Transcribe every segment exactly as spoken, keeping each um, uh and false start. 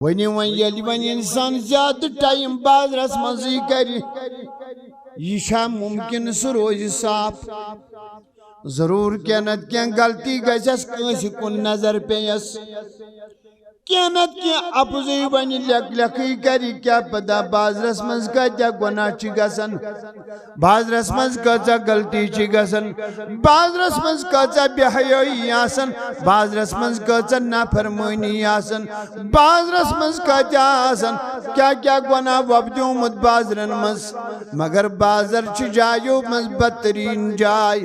وۄنۍ وۄنۍ ییٚلہِ وۄنۍ انسان زیادٕ ٹایم بازرس منٛزٕے کرِ، یہِ چھا ممکن سُہ روزِ صاف؟ ضروٗر کینٛہہ نتہٕ کینٛہہ غلطی گژھٮ۪س، کٲنٛسہِ کُن نظر پیٚیس، کینٛہہ نتہٕ کینٛہہ اپزُے ونہِ، لیکھ لیکھٕے کرِ، کیٛاہ پتہ بازرس منٛز کۭتیاہ گۄناہ چھِ گژھان، بازرس منٛز کۭژاہ غلطی چھِ گژھان، بازرس منٛز کۭژاہ بے حیٲیی آسان، بازرس منٛز کۭژاہ نافرمٲنی آسان، بازرس منٛز کۭتیاہ آسان، کیٛاہ کیٛاہ گۄناہ وۄپدیومُت بازرن منٛز۔ مگر بازر چھِ جایو منٛز بدترین جاے۔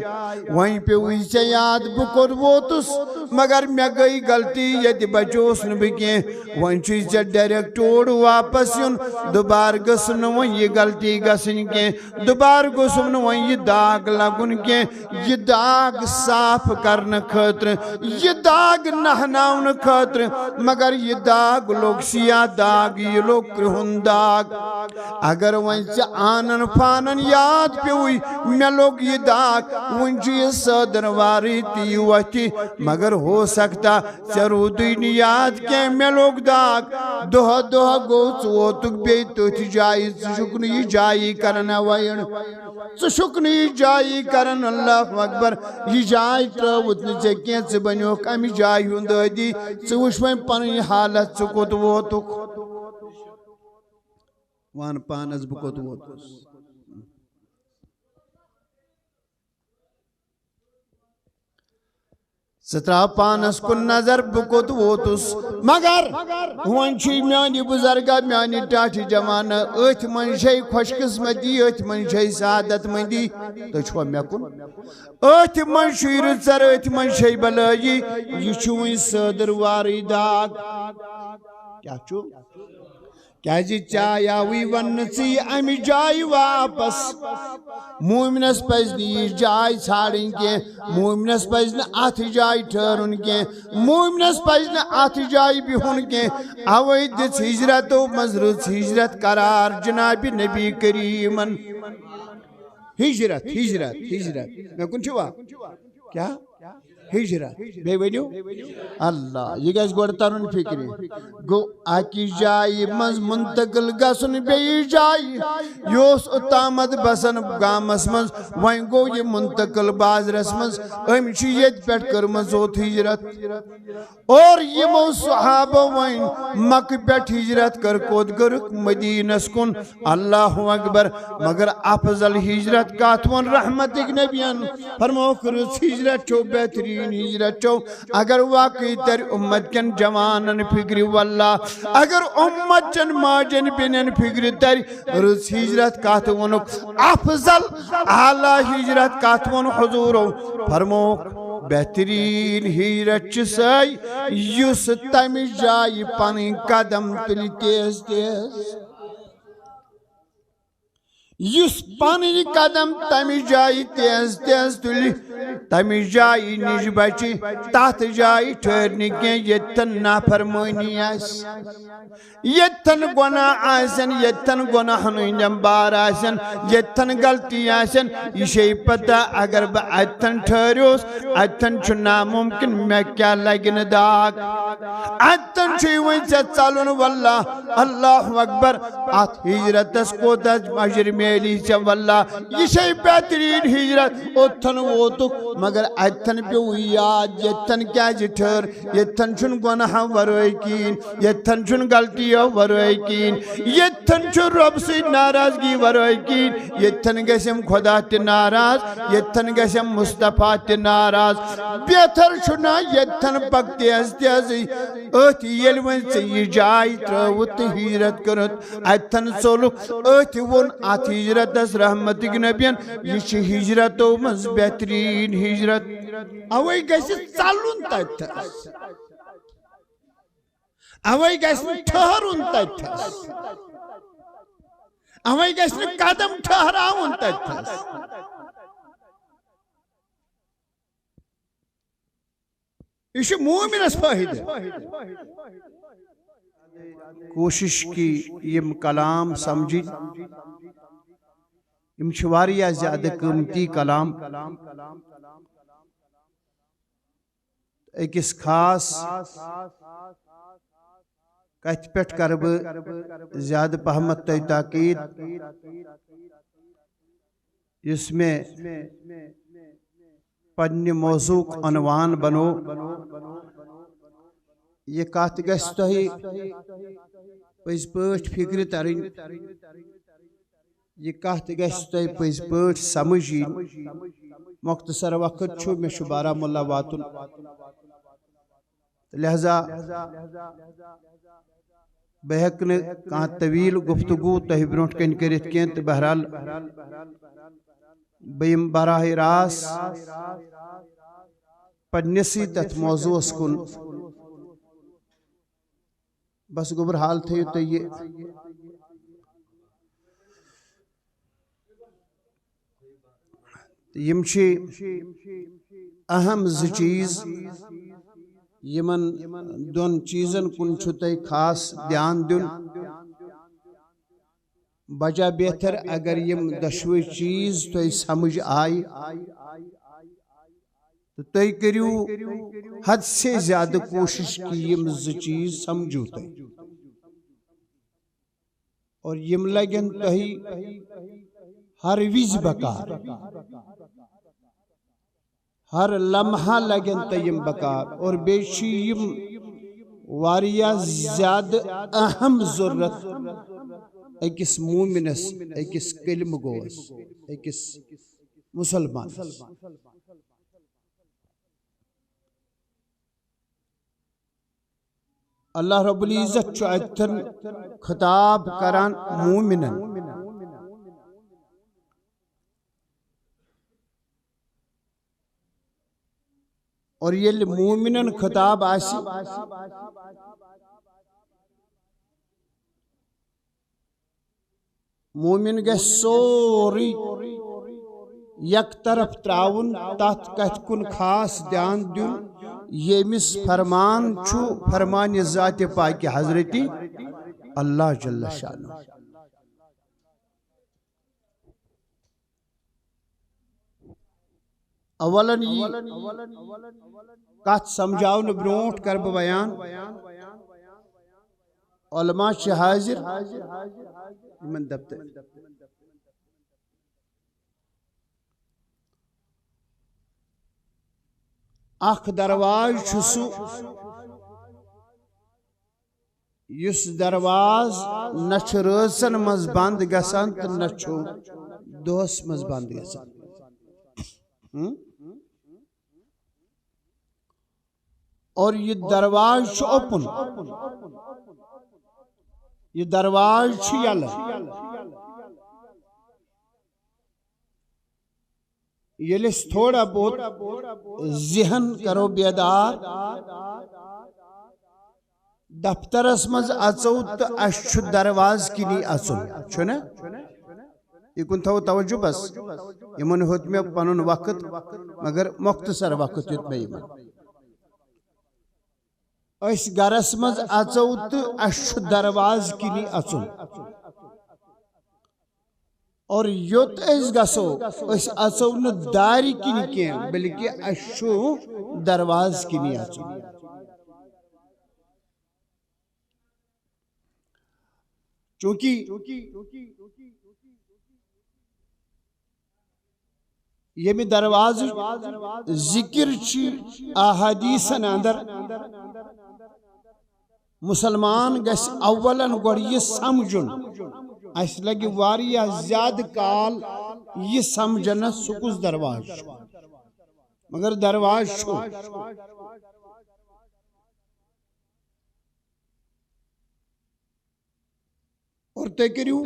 وۄنۍ پیوٚوُے ژےٚ یاد بہٕ کوٚت ووتُس، مگر مےٚ گٔے غلطی، ییٚتہِ بچوس نہٕ بہٕ کینٛہہ۔ وۄنۍ چھُے ژےٚ ڈائریکٹ اوٗرۍ واپس یُن، دُبارٕ گٔژھ نہٕ وۄنۍ یہِ غلطی گژھٕنۍ کینٛہہ، دُبارٕ گوٚژھُم نہٕ وۄنۍ یہِ داغ لگُن کینٛہہ۔ یہِ داغ صاف کرنہٕ خٲطرٕ، یہِ داغ نہناونہٕ خٲطرٕ، مگر یہِ داغ لوٚگ سیاہ داغ، یہِ لوٚگ کرٛہُن داغ۔ اگر وۄنۍ ژےٚ آنن فانن یاد پیوٚوُے، مےٚ لوٚگ یہِ داغ، وۄنۍ چھُ یہِ صٲدر وارٕے تہِ یہِ وۄتھِ، مگر ہو سکتا ژےٚ روٗدُے نہٕ یاد کینٛہہ، مےٚ لوٚگ داغ۔ دۄہ دۄہ گوٚو، ژٕ ووتُکھ بیٚیہِ تٔتھۍ جایہِ، ژٕ چھُکھ نہٕ یہِ جایی کران ایوایڈ۔ ژٕ چھُکھ نہٕ یہِ جایی کران، اللہ اکبر۔ یہِ جاے ترٲوٕتھ نہٕ ژےٚ کینٛہہ، ژٕ بنیوکھ امہِ جایہِ ہُنٛد عٲدی۔ ژٕ وٕچھ وۄنۍ پنٕنۍ حالت، ژٕ کوٚت ووتُکھ۔ وَن پانس، بہٕ کوٚت ووتُس۔ ژٕ ترٛاو پانس کُن نظر، بہٕ کوٚت ووتُس۔ مگر وۄنۍ چھُے میانہِ بُزرگا، میانہِ ٹاٹھہِ جوانہ، أتھۍ منٛز چھے خۄش قسمتی، أتھۍ منٛز چھے سعادت مندی۔ تُہۍ چھِوا مےٚ کُن؟ أتھۍ منٛز چھُے رٕژر، أتھۍ منٛز چھے بلٲیی۔ یہِ چھُ وۄنۍ صٲدر وارٕے داغ۔ کیٛاہ چھُ؟ کیازِ ژےٚ آیاوٕے وننہٕ ژٕ یہِ امہِ جایہِ واپس۔ مومنس پزِ نہٕ یہِ جاے ژھانڈٕنۍ کینٛہہ، مومنس پزِ نہٕ اتھ جایہِ ٹھہرُن کینٛہہ، مومنس پزِ نہٕ اتھ جایہِ بِہُن کینٛہہ۔ اوے دِژ ہجرتو منٛز رٕژ ہجرت قرار جناب نبی کریمن۔ ہجرت، ہجرت، ہجرت۔ مےٚ کُن چھُوا؟ کیٛاہ؟ ہجرت۔ بیٚیہِ ؤنِو، اللہ، یہِ گژھِ گۄڈٕ ترُن فِکرِ۔ گوٚو اَکہِ جایہِ منٛز منتقل گژھُن بیٚیِس جایہِ۔ یہِ اوس اوٚتامَتھ بسان گامَس منٛز، وۄنۍ گوٚو یہِ منتقل بازرَس منٛز۔ أمۍ چھِ ییٚتہِ پٮ۪ٹھ کٔرمٕژ اوٚت ہجرت۔ اور یِمو صحابو وۄنۍ مکہٕ پٮ۪ٹھ ہجرت کٔر، کوٚت کٔرٕکھ؟ مدینس کُن۔ اللہ اکبر۔ مگر افضل ہجرت کتھ ووٚن رحمتٕکۍ نبین؟ فرمووُکھ، رٕژ ہجرت چھو، بہترین ہجرت چھو۔ اگر واقعی ترِ امت کٮ۪ن جوانن فکرِ، واللہ، اگر امت چٮ۪ن ماجٮ۪ن بیٚنٮ۪ن فکرِ ترِ، رٕژ ہجرت کتھ ووٚنُکھ؟ افضل اعلیٰ ہجرت کتھ ووٚن حضورو؟ فرمووُکھ، بہترین ہجرت چھِ سۄے یُس تمہِ جایہِ پنٕنۍ قدم تُلہِ تیز تیز۔ یُس پنٕنۍ قدم تمہِ جایہِ تیز تیز تُلہِ، تمہِ جایہِ نِش بچہِ، تتھ جایہِ ٹھہرِ نہٕ کینٛہہ ییٚتٮ۪ن نافرمٲنی آسہِ، ییٚتٮ۪ن گۄناہ آسن، ییٚتٮ۪ن گۄناہن ہٕنٛدۍ انبار آسن، ییٚتٮ۪ن غلطی آسن۔ یہِ چھے پتہ، اگر بہٕ اتٮ۪ن ٹھہریوس، اتٮ۪ن چھُ ناممکن مےٚ کیٛاہ لگہِ نہٕ داغ۔ اتٮ۪ن چھُے وۄنۍ ژےٚ ژلُن، واللہ، اللہ اکبر۔ اتھ ہجرتس کوٗتاہ اجر میلی ژےٚ، واللہ۔ یہِ چھے بہترین ہجرت۔ اوٚتتھن ووتُکھ، مگر اتٮ۪ن پیوٚو یاد، ییٚتٮ۪ن کیازِ ٹھہر، ییٚتٮ۪ن چھُنہٕ گۄناہ ورٲے کِہیٖنۍ، ییٚتٮ۪ن چھُنہٕ غلطیو ورٲے کِہیٖنۍ، ییٚتٮ۪ن چھُ رۄب سۭتۍ ناراضگی ورٲے کِہیٖنۍ، ییٚتٮ۪ن گژھٮ۪م خۄدا تہِ ناراض، ییٚتٮ۪ن گژھٮ۪م مصطفیٰ تہِ ناراض۔ بہتر چھُنہ ییٚتٮ۪ن پکھ تیز تیزٕے۔ أتھۍ ییٚلہِ وۄنۍ ژےٚ یہِ جاے ترٲوٕتھ تہٕ ہجرت کٔرٕتھ، اتٮ۪ن ژوٚلُکھ، أتھۍ ووٚن اتھ ہجرتس رحمتٕکۍ نبین، یہِ چھِ ہجرتو منٛز بہترین ہجرت۔ اوے گژھِ ژلُن تتھس، اوے گژھِ نہٕ ٹھہرُن تتھس، اوے گژھِ نہٕ قدم ٹھہراوُن تتھس۔ یہِ چھُ مومنس فٲیدٕ۔ کوشش کی یِم کلام سمجھِنۍ، یِم چھِ واریاہ زیادٕ قۭمتی کلام۔ أکِس خاص کتھِ پٮ۪ٹھ کرٕ بہٕ زیادٕ پہمتھ تۄہہِ تاکید، یُس مےٚ پننہِ موضوعُک عنوان بنوو۔ یہِ کتھ گژھِ تۄہہِ پٔزۍ پٲٹھۍ فکرِ ترٕنۍ، یہِ کتھ گژھِ تۄہہِ پٔزۍ پٲٹھۍ سمجھ یِنۍ۔ مختصر وقت چھُ، مےٚ چھُ بارہمولہ واتُن، تہٕ لہذا بہٕ ہیٚکہٕ نہٕ کانٛہہ طویل گفتگو تۄہہِ برونٛٹھ کنہِ کٔرِتھ کینٛہہ، تہٕ بہرحال بہٕ یِمہٕ براہ راست پننِسٕے تتھ موضوعس کُن۔ بس گوٚبُر، حال تھٲیِو تُہۍ یہِ۔ تہٕ یِم چھِ اہم زٕ چیٖز، یِمن دۄن چیٖزن کُن چھُ تۄہہِ خاص دیان دیُن۔ بجا بہتر اگر یِم دۄشوے چیٖز تۄہہِ سمجھ آیہِ، تہٕ تُہۍ کٔرِو حد سے زیادٕ کوٗشِش کہِ یِم زٕ چیٖز سمجھِو تُہۍ۔ اور یِم لگن تۄہہِ ہر وِزِ بکار، ہر لمحہ لگن تۄہہِ یِم بکار۔ اور بیٚیہِ چھِ یِم واریاہ زیادٕ اہم ضرورت أکِس مومنس، أکِس کلمہٕ گوس، أکِس مسلمانس۔ اللہ رب العزت چھُ اتٮ۪ن خطاب کران مومنن۔ اور ییٚلہِ مومنن خطاب آسہِ، مومن گژھِ سورُے یک طرف تراوُن، تتھ کتھِ کُن خاص دیان دیُن، ییٚمِس فرمان چھُ فرمان ذات پاک حضرت اللہ جل شانہ۔ اولن یہِ کتھ سمجھاونہٕ برونٛٹھ کرٕ بہٕ بیان، علماء چھِ حاضر، یِمن دفتر۔ اکھ دروازٕ چھُ سُہ، یُس دروازٕ نہ چھُ رٲژن منٛز بند گژھان تہٕ نہ چھُ دۄہس منٛز بند گژھان۔ ہم؟ اور یہِ دروازٕ چھُ اوپن، یہِ دروازٕ چھُ یلہٕ۔ ییٚلہِ أسۍ تھوڑا بہت ذہن کرو بیدار، دفترس منٛز اژو تہٕ اسہِ چھُ دروازٕ کِنی اژُن، چھُنہ؟ یہِ کُن تھاوو توجہ بس۔ یِمن ہیوٚت مےٚ پنُن وقت، مگر مختصر وقت ہیوٚت مےٚ یِمن۔ أسۍ گرس منٛز اژو تہٕ اسہِ چھُ دروازٕ کِنی اژُن۔ اور یوٚت أسۍ گژھو، أسۍ اژو نہٕ دارِ کِنۍ کینٛہہ، بلکہِ اسہِ چھُ دروازٕ کِنی اژُن۔ چونکہ ییٚمہِ دروازٕچ ذکر چھِ احادیثن اندر، مسلمان گژھِ اولن گۄڈٕ یہِ سمجھُن، اسہِ لگہِ واریاہ زیادٕ کال یہِ سمجھنس سُہ کُس دروازٕ چھُ، مگر دروازٕ چھُ۔ اور تُہۍ کٔرِو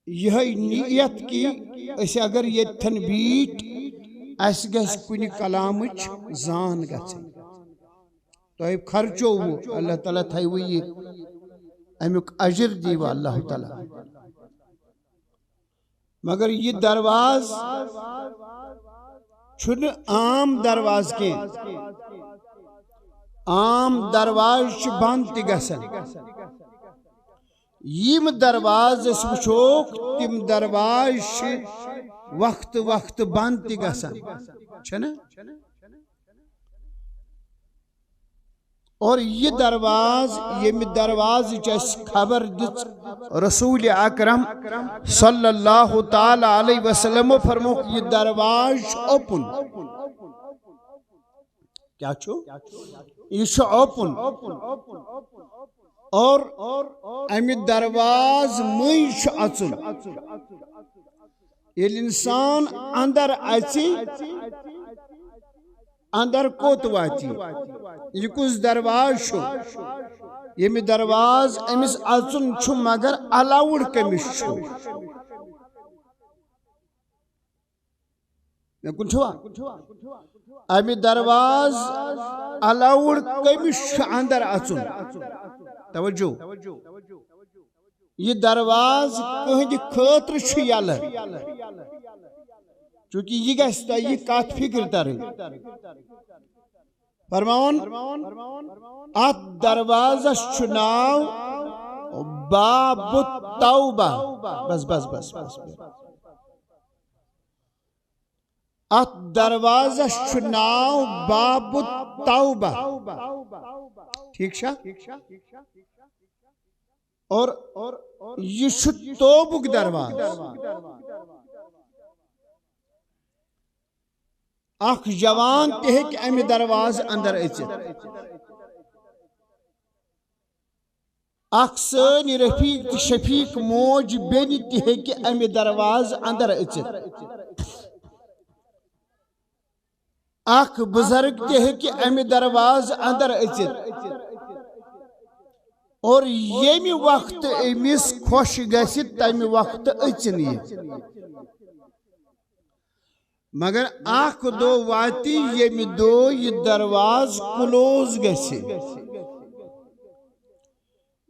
یِہے نیت کہِ أسۍ اگر ییٚتھن بیٖٹھۍ، اَسہِ گژھِ کُنہِ کلامٕچ زان گژھٕنۍ۔ تۄہہِ خرچووُ، اللہ تعالیٰ تھاوِ یہِ، اَمیُک اجر دیٖوٕ اللہ تعالیٰ۔ مگر یہِ دروازٕ چھُنہٕ عام دروازٕ کینٛہہ۔ عام دروازٕ چھِ بنٛد تہِ گژھان۔ یِم دروازٕ أسۍ وٕچھوکھ، تِم دروازٕ چھِ وقتہٕ وقتہٕ بنٛد تہِ گژھان، چھِنہٕ؟ اور یہِ دروازٕ، ییٚمہِ دروازٕچ اَسہِ خبر دِژ، رسول اکرم صلی اللہ تعالی علیہ وسلمو فرمووُکھ، یہِ دروازٕ چھُ open۔ کیٛاہ چھُ؟ یہِ چھُ open۔ اور اَمہِ دروازٕ مٔنٛزۍ چھُ اَژُن۔ ییٚلہِ اِنسان اندر اَژِ، اندر کوٚت واتہِ؟ یہِ کُس دروازٕ چھُ؟ ییٚمہِ دروازٕ أمِس اَژُن چھُ، مگر allowed کٔمِس چھُ؟ مےٚ کُن چھُوا؟ اَمہِ دروازٕ allowed کٔمِس چھُ اندر اَژُن؟ توجہ۔ یہِ دروازٕ کٕہٕنٛدِ خٲطرٕ چھُ یَلہٕ، چونکہ یہِ گژھِ تۄہہِ یہِ کَتھ فِکرِ تَرٕنۍ۔ فرماوُن، اَتھ دروازَس چھُ ناو باب التوبہ۔ بس، بس، بس، بس، بس۔ اَتھ دروازَس چھُ ناو باب التوبہ۔ ٹھیٖک چھا؟ اور یہِ چھُ توبُک دروازٕ۔ اکھ جوان تہِ ہیٚکہِ اَمہِ دروازٕ اندر أژِتھ۔ اکھ سٲنۍ رفیق تہٕ شفیق موج بیٚنہِ تہِ ہیٚکہِ اَمہِ دروازٕ اندر أژِتھ۔ اکھ بزرگ تہِ ہیٚکہِ اَمہِ دروازٕ اندر أژِتھ۔ اور ییٚمہِ وقتہٕ أمِس خۄش گژھِ، تَمہِ وقتہٕ أژِن یہِ۔ مگر اکھ دۄہ واتہِ، ییٚمہِ دۄہ یہِ دروازٕ close گژھِ۔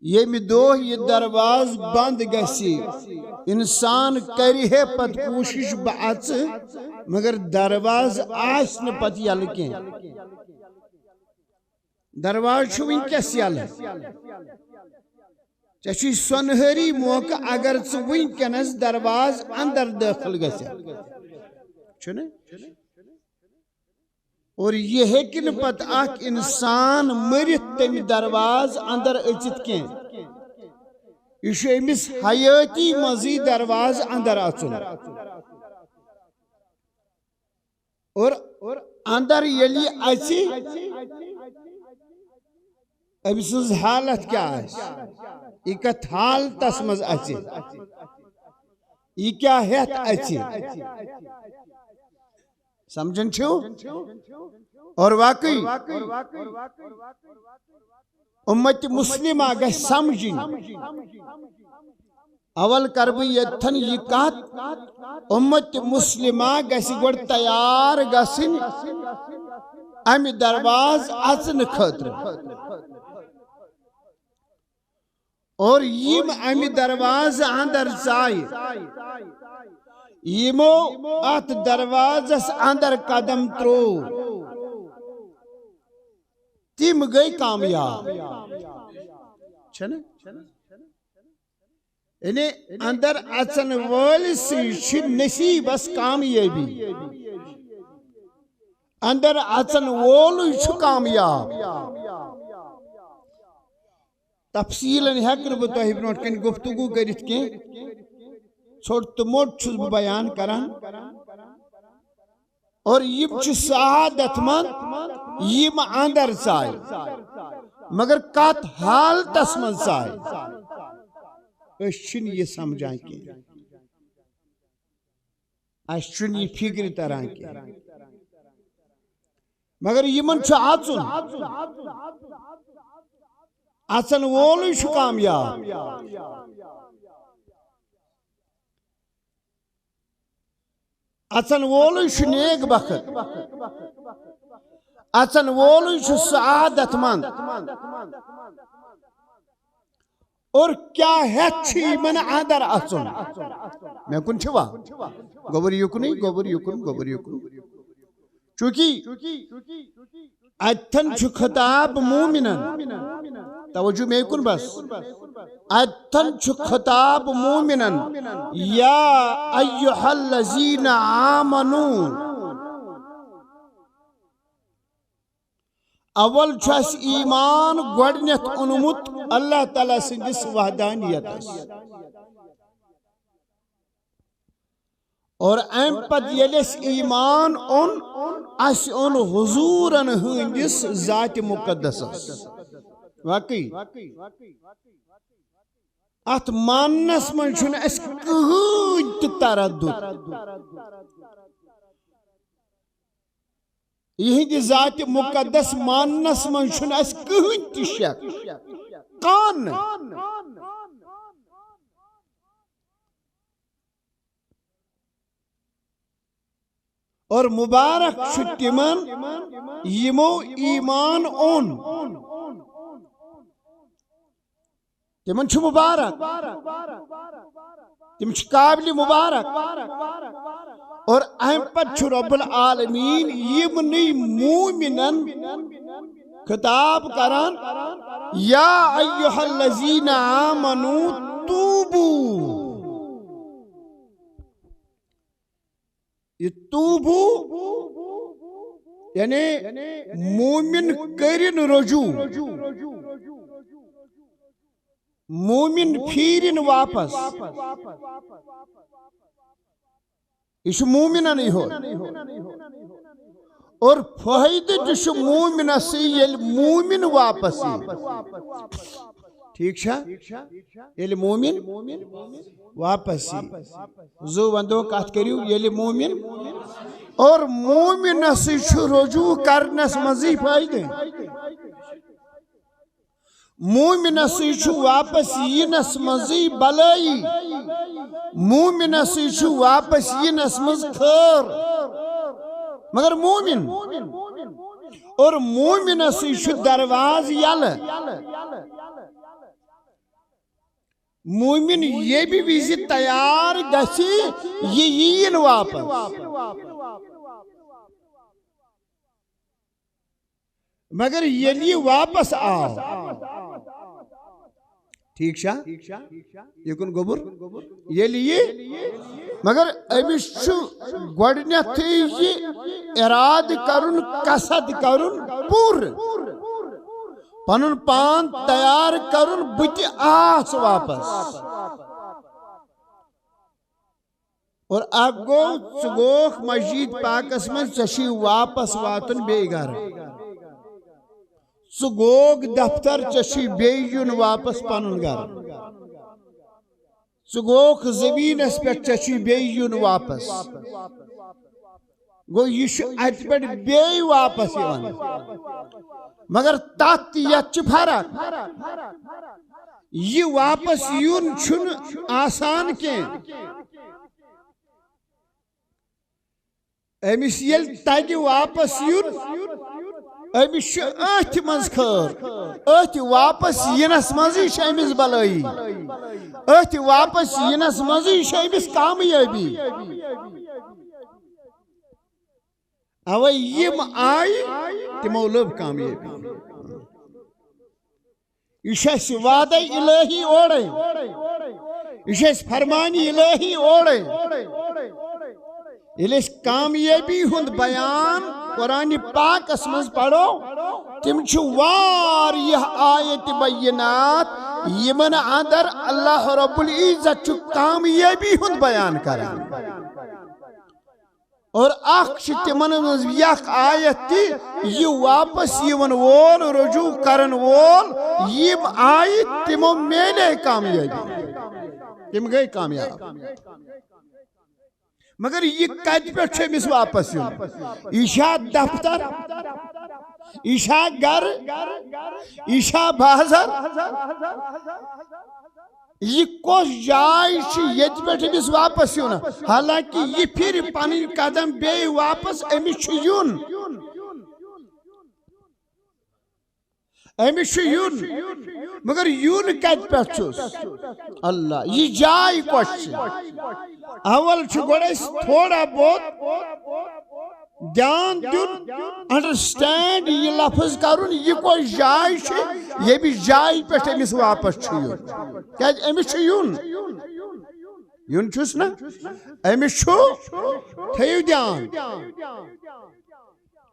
ییٚمہِ دۄہ یہِ دروازٕ بنٛد گژھِ، اِنسان کرِ ہے پتہٕ کوٗشِش بہٕ اژٕ، مگر دروازٕ آسہِ نہٕ پتہٕ یَلہٕ کینٛہہ۔ دروازٕ چھُ وٕنکیٚس یَلہٕ۔ ژےٚ چھُے سۄنہٕری موقعہٕ، اگر ژٕ وٕنکیٚنس دروازٕ اندر دٲخل گژھکھ۔ چھُنہٕ؟ اور یہِ ہیٚکہِ نہٕ پتہٕ اکھ اِنسان مٔرِتھ تَمہِ دروازٕ اندر أژِتھ کینٛہہ۔ یہِ چھُ أمِس حیٲتی منٛزٕے دروازٕ اندر اژُن۔ اور اندر ییٚلہِ یہِ اژِ، أمۍ سٕنٛز حالت کیٛاہ آسہِ؟ یہِ کتھ حالتس منٛز اژِ؟ یہِ کیٛاہ ہٮ۪تھ اژِ؟ سمجھان چھِو؟ اور واقعی اُمت مسلمہ گژھِ سمجھِنۍ۔ اول کرٕ بہٕ ییٚتھن یہِ کتھ، اُمت مسلمہ گژھِ گۄڈٕ تیار گژھٕنۍ امہِ دروازٕ اژنہٕ خٲطرٕ۔ اور یِم امہِ دروازٕ اندر ژایہِ، یِمو اتھ دروازس اندر قدم تروو، تِم گٔے کامیاب۔ چھَنہٕ؟ یعنی اندر اژن وٲلۍ سٕے چھِ نصیبس کامیٲبی۔ اندر اژن وولُے چھُ کامیاب۔ تفصیٖلن ہٮ۪کہٕ نہٕ بہٕ تۄہہِ برونٛٹھ کنہِ گفتگو کٔرِتھ کینٛہہ۔ ژھوٚٹ تہٕ موٚٹ چھُس بہٕ بیان کران۔ اور یِم چھِ سعادت مند، یِم اندر ژایہِ، مگر کتھ حالتس منٛز ژایہِ، أسۍ چھِنہٕ یہِ سمجھان کینٛہہ، اسہِ چھُنہٕ یہِ فکرِ تران کینٛہہ۔ مگر یِمن چھُ اژُن، اژن وولُے چھُ کامیاب۔ اژن وولُے چھُ نیک بخت، اژن وولُے چھُ سعادت مند۔ اور کیٛاہ ہٮ۪تھ چھُ یِمن اندر اژُن؟ مےٚ کُن چھُوا؟ گوٚبُر یُکنُے، گوٚبُر یُکُن، گوٚبُر یُکُن۔ چونکہ اتھن چھُ خطاب مومنن۔ توجہ مے کُن بس۔ اتھن چھُ خطاب مومنن۔ یا ایھا الذین آمنو۔ اول چھُ اَسہِ ایمان گۄڈٕنیتھ اوٚنمُت اللہ تعالیٰ سٕنٛدِس وحدانیتس۔ اور امہِ پتہٕ ییٚلہِ اَسہِ ایمان اوٚن، اَسہِ اوٚن حضوٗرن ہٕنٛدِس ذاتِ مُقدسس۔ واقعی، اتھ ماننس منٛز چھُنہٕ اَسہِ کٕہٕنۍ تہِ تردُد۔ یِہنٛدِ ذاتِ مُقدس ماننس منٛز چھُنہٕ اَسہِ کٕہٕنۍ تہِ شک۔ کانٛہہ نہٕ۔ اور مبارک چھُ تِمن یِمو ایمان اوٚن۔ تِمن چھُ مبارک، تِم چھِ قابلِ مبارک۔ اور امہِ پتہٕ چھُ رب العالمین یِمنٕے مومنن خطاب کران، یا ایھا الذین آمنوا توبوا۔ یہِ توبو یعنی مومن کٔرِن رجوع، مومن پھیرِن واپس۔ یہِ چھُ مومنن یوت۔ اور فٲیدٕ تہِ چھُ مومنس ییٚلہِ مومن واپس یی۔ ٹھیک چھا؟ ییٚلہِ مومن واپس یی۔ زو وندو کتھ کٔرِو، ییٚلہِ مومن اور مومنس چھُ رجوع کرنس منٛزٕے فٲیدٕ۔ مومنس چھُ واپس یِنس منٛزٕے بلٲیی۔ مومنس چھُ واپس یِنس منٛز خٲر۔ مگر مومن اور مومنس چھُ دروازٕ یلہٕ۔ مومن ییٚمہِ وِزِ تیار گژھِ، یہِ یِیہِ نہٕ واپس۔ مگر ییٚلہِ یہِ واپس آو، ٹھیک چھا؟ یہِ کُن گوٚبُر؟ ییٚلہِ یہِ، مگر أمِس چھُ گۄڈٕنیتھٕے یہِ ارادٕ کرُن، قصد کرُن پوٗرٕ۔ پنُن پان تیار کرُن، بہٕ تہِ آس واپس۔ اور اکھ گوٚو، ژٕ گوکھ مسجد پاکس منٛز، ژےٚ چھُے واپس واتُن بیٚیہِ گرٕ۔ ژٕ گوکھ دفتر، ژےٚ چھُے بیٚیہِ یُن واپس پنُن گرٕ۔ ژٕ گوکھ زمینس پٮ۪ٹھ، ژےٚ چھُے بیٚیہِ یُن واپس۔ گوٚو، یہِ چھُ اتہِ پٮ۪ٹھ بیٚیہِ واپس یِوان۔ مگر تتھ تہٕ یتھ چھِ فرق۔ یہِ واپس یُن چھُنہٕ آسان کینٛہہ۔ أمِس ییٚلہِ تَگہِ واپس یُن، أمِس چھُ أتھۍ منٛز خٲر۔ أتھۍ واپس یِنس منٛزٕے چھِ أمِس بلٲیی۔ أتھۍ واپس یِنس منٛزٕے چھِ أمِس کامیٲبی۔ اوے یِم آیہِ، تِمو لٔب کامیٲبی۔ یہِ چھُ اَسہِ وعدے الہی اورے، یہِ چھُ اَسہِ فرمانِ الہی اورے۔ ییٚلہِ أسۍ کامیٲبی ہُنٛد بیان قرآنِ پاکس منٛز پرو، تِم چھِ واریاہ آیت بینات، یِمن اندر اللہ رب العزت چھُ کامیٲبی ہُنٛد بیان کران۔ اور اکھ چھِ تِمن منٛز یہِ اکھ آیت تہِ، یہِ واپس یِوان وول، رجوع کرن وول، یِم آیہِ، تِمو میلے کامیٲبی، تِم گٔے کامیاب۔ مگر یہِ کتہِ پٮ۪ٹھ چھُ أمِس واپس یُن؟ یہِ چھا دفتر؟ یہِ چھا گرٕ؟ یہِ چھا بازر؟ یہِ کۄس جاے چھِ ییٚتہِ پٮ۪ٹھ أمِس واپس یُن؟ حالانکہ یہِ پھِرِ پنٕنۍ قدم بیٚیہِ واپس، أمِس چھُ یُن، أمِس چھُ یُن، مگر یُن کتہِ پٮ۪ٹھ چھُس؟ اللہ، یہِ جاے کۄس چھِ؟ اول چھُ گۄڈٕ أسۍ تھوڑا بہت دیان دیُن، انڈرسٹینڈ یہِ لفظ کرُن، یہِ کۄس جاے چھِ، ییٚمہِ جایہِ پٮ۪ٹھ أمِس واپس چھُ یُن۔ کیازِ أمِس چھُ یُن، یُن چھُس نہ، أمِس چھُ، تھٲیِو دیان۔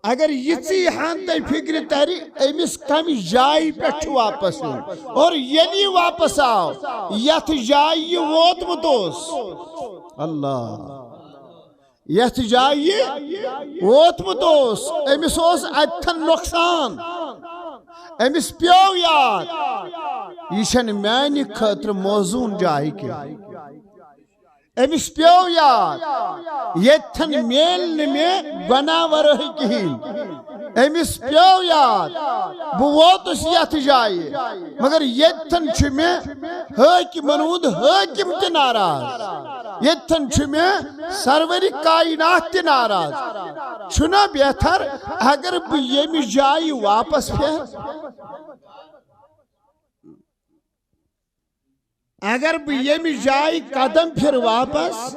اگر یِژٕے ہن تۄہہِ فِکرِ ترِ، أمِس کمہِ جایہِ پٮ۪ٹھ چھُ واپس یُن۔ اور ییٚلہِ یہِ واپس آو، یتھ جایہِ یہِ ووتمُت اوس، اللہ، یتھ جایہِ یہِ ووتمُت اوس، أمِس اوس اتتھن نۄقصان، أمِس پیوٚو یاد، یہِ چھنہٕ میانہِ خٲطرٕ موزوٗن جاے کینٛہہ۔ أمِس پیوٚو یاد، ییٚتتھن میلہِ نہٕ مےٚ گۄناہ ورٲے کِہیٖنۍ۔ أمِس پیوٚو یاد، بہٕ ووتُس یتھ جایہِ، مگر ییٚتتھن چھُ مےٚ حٲکمن ہُنٛد حٲکم تہِ ناراض، ییٚتتھن چھُ مےٚ سرورِ کائنات تہِ ناراض۔ چھُنا بہتر اگر بہٕ ییٚمہِ جایہِ واپس پھیرٕ؟ اگر بہٕ ییٚمہِ جایہِ قدم پھِرٕ واپس،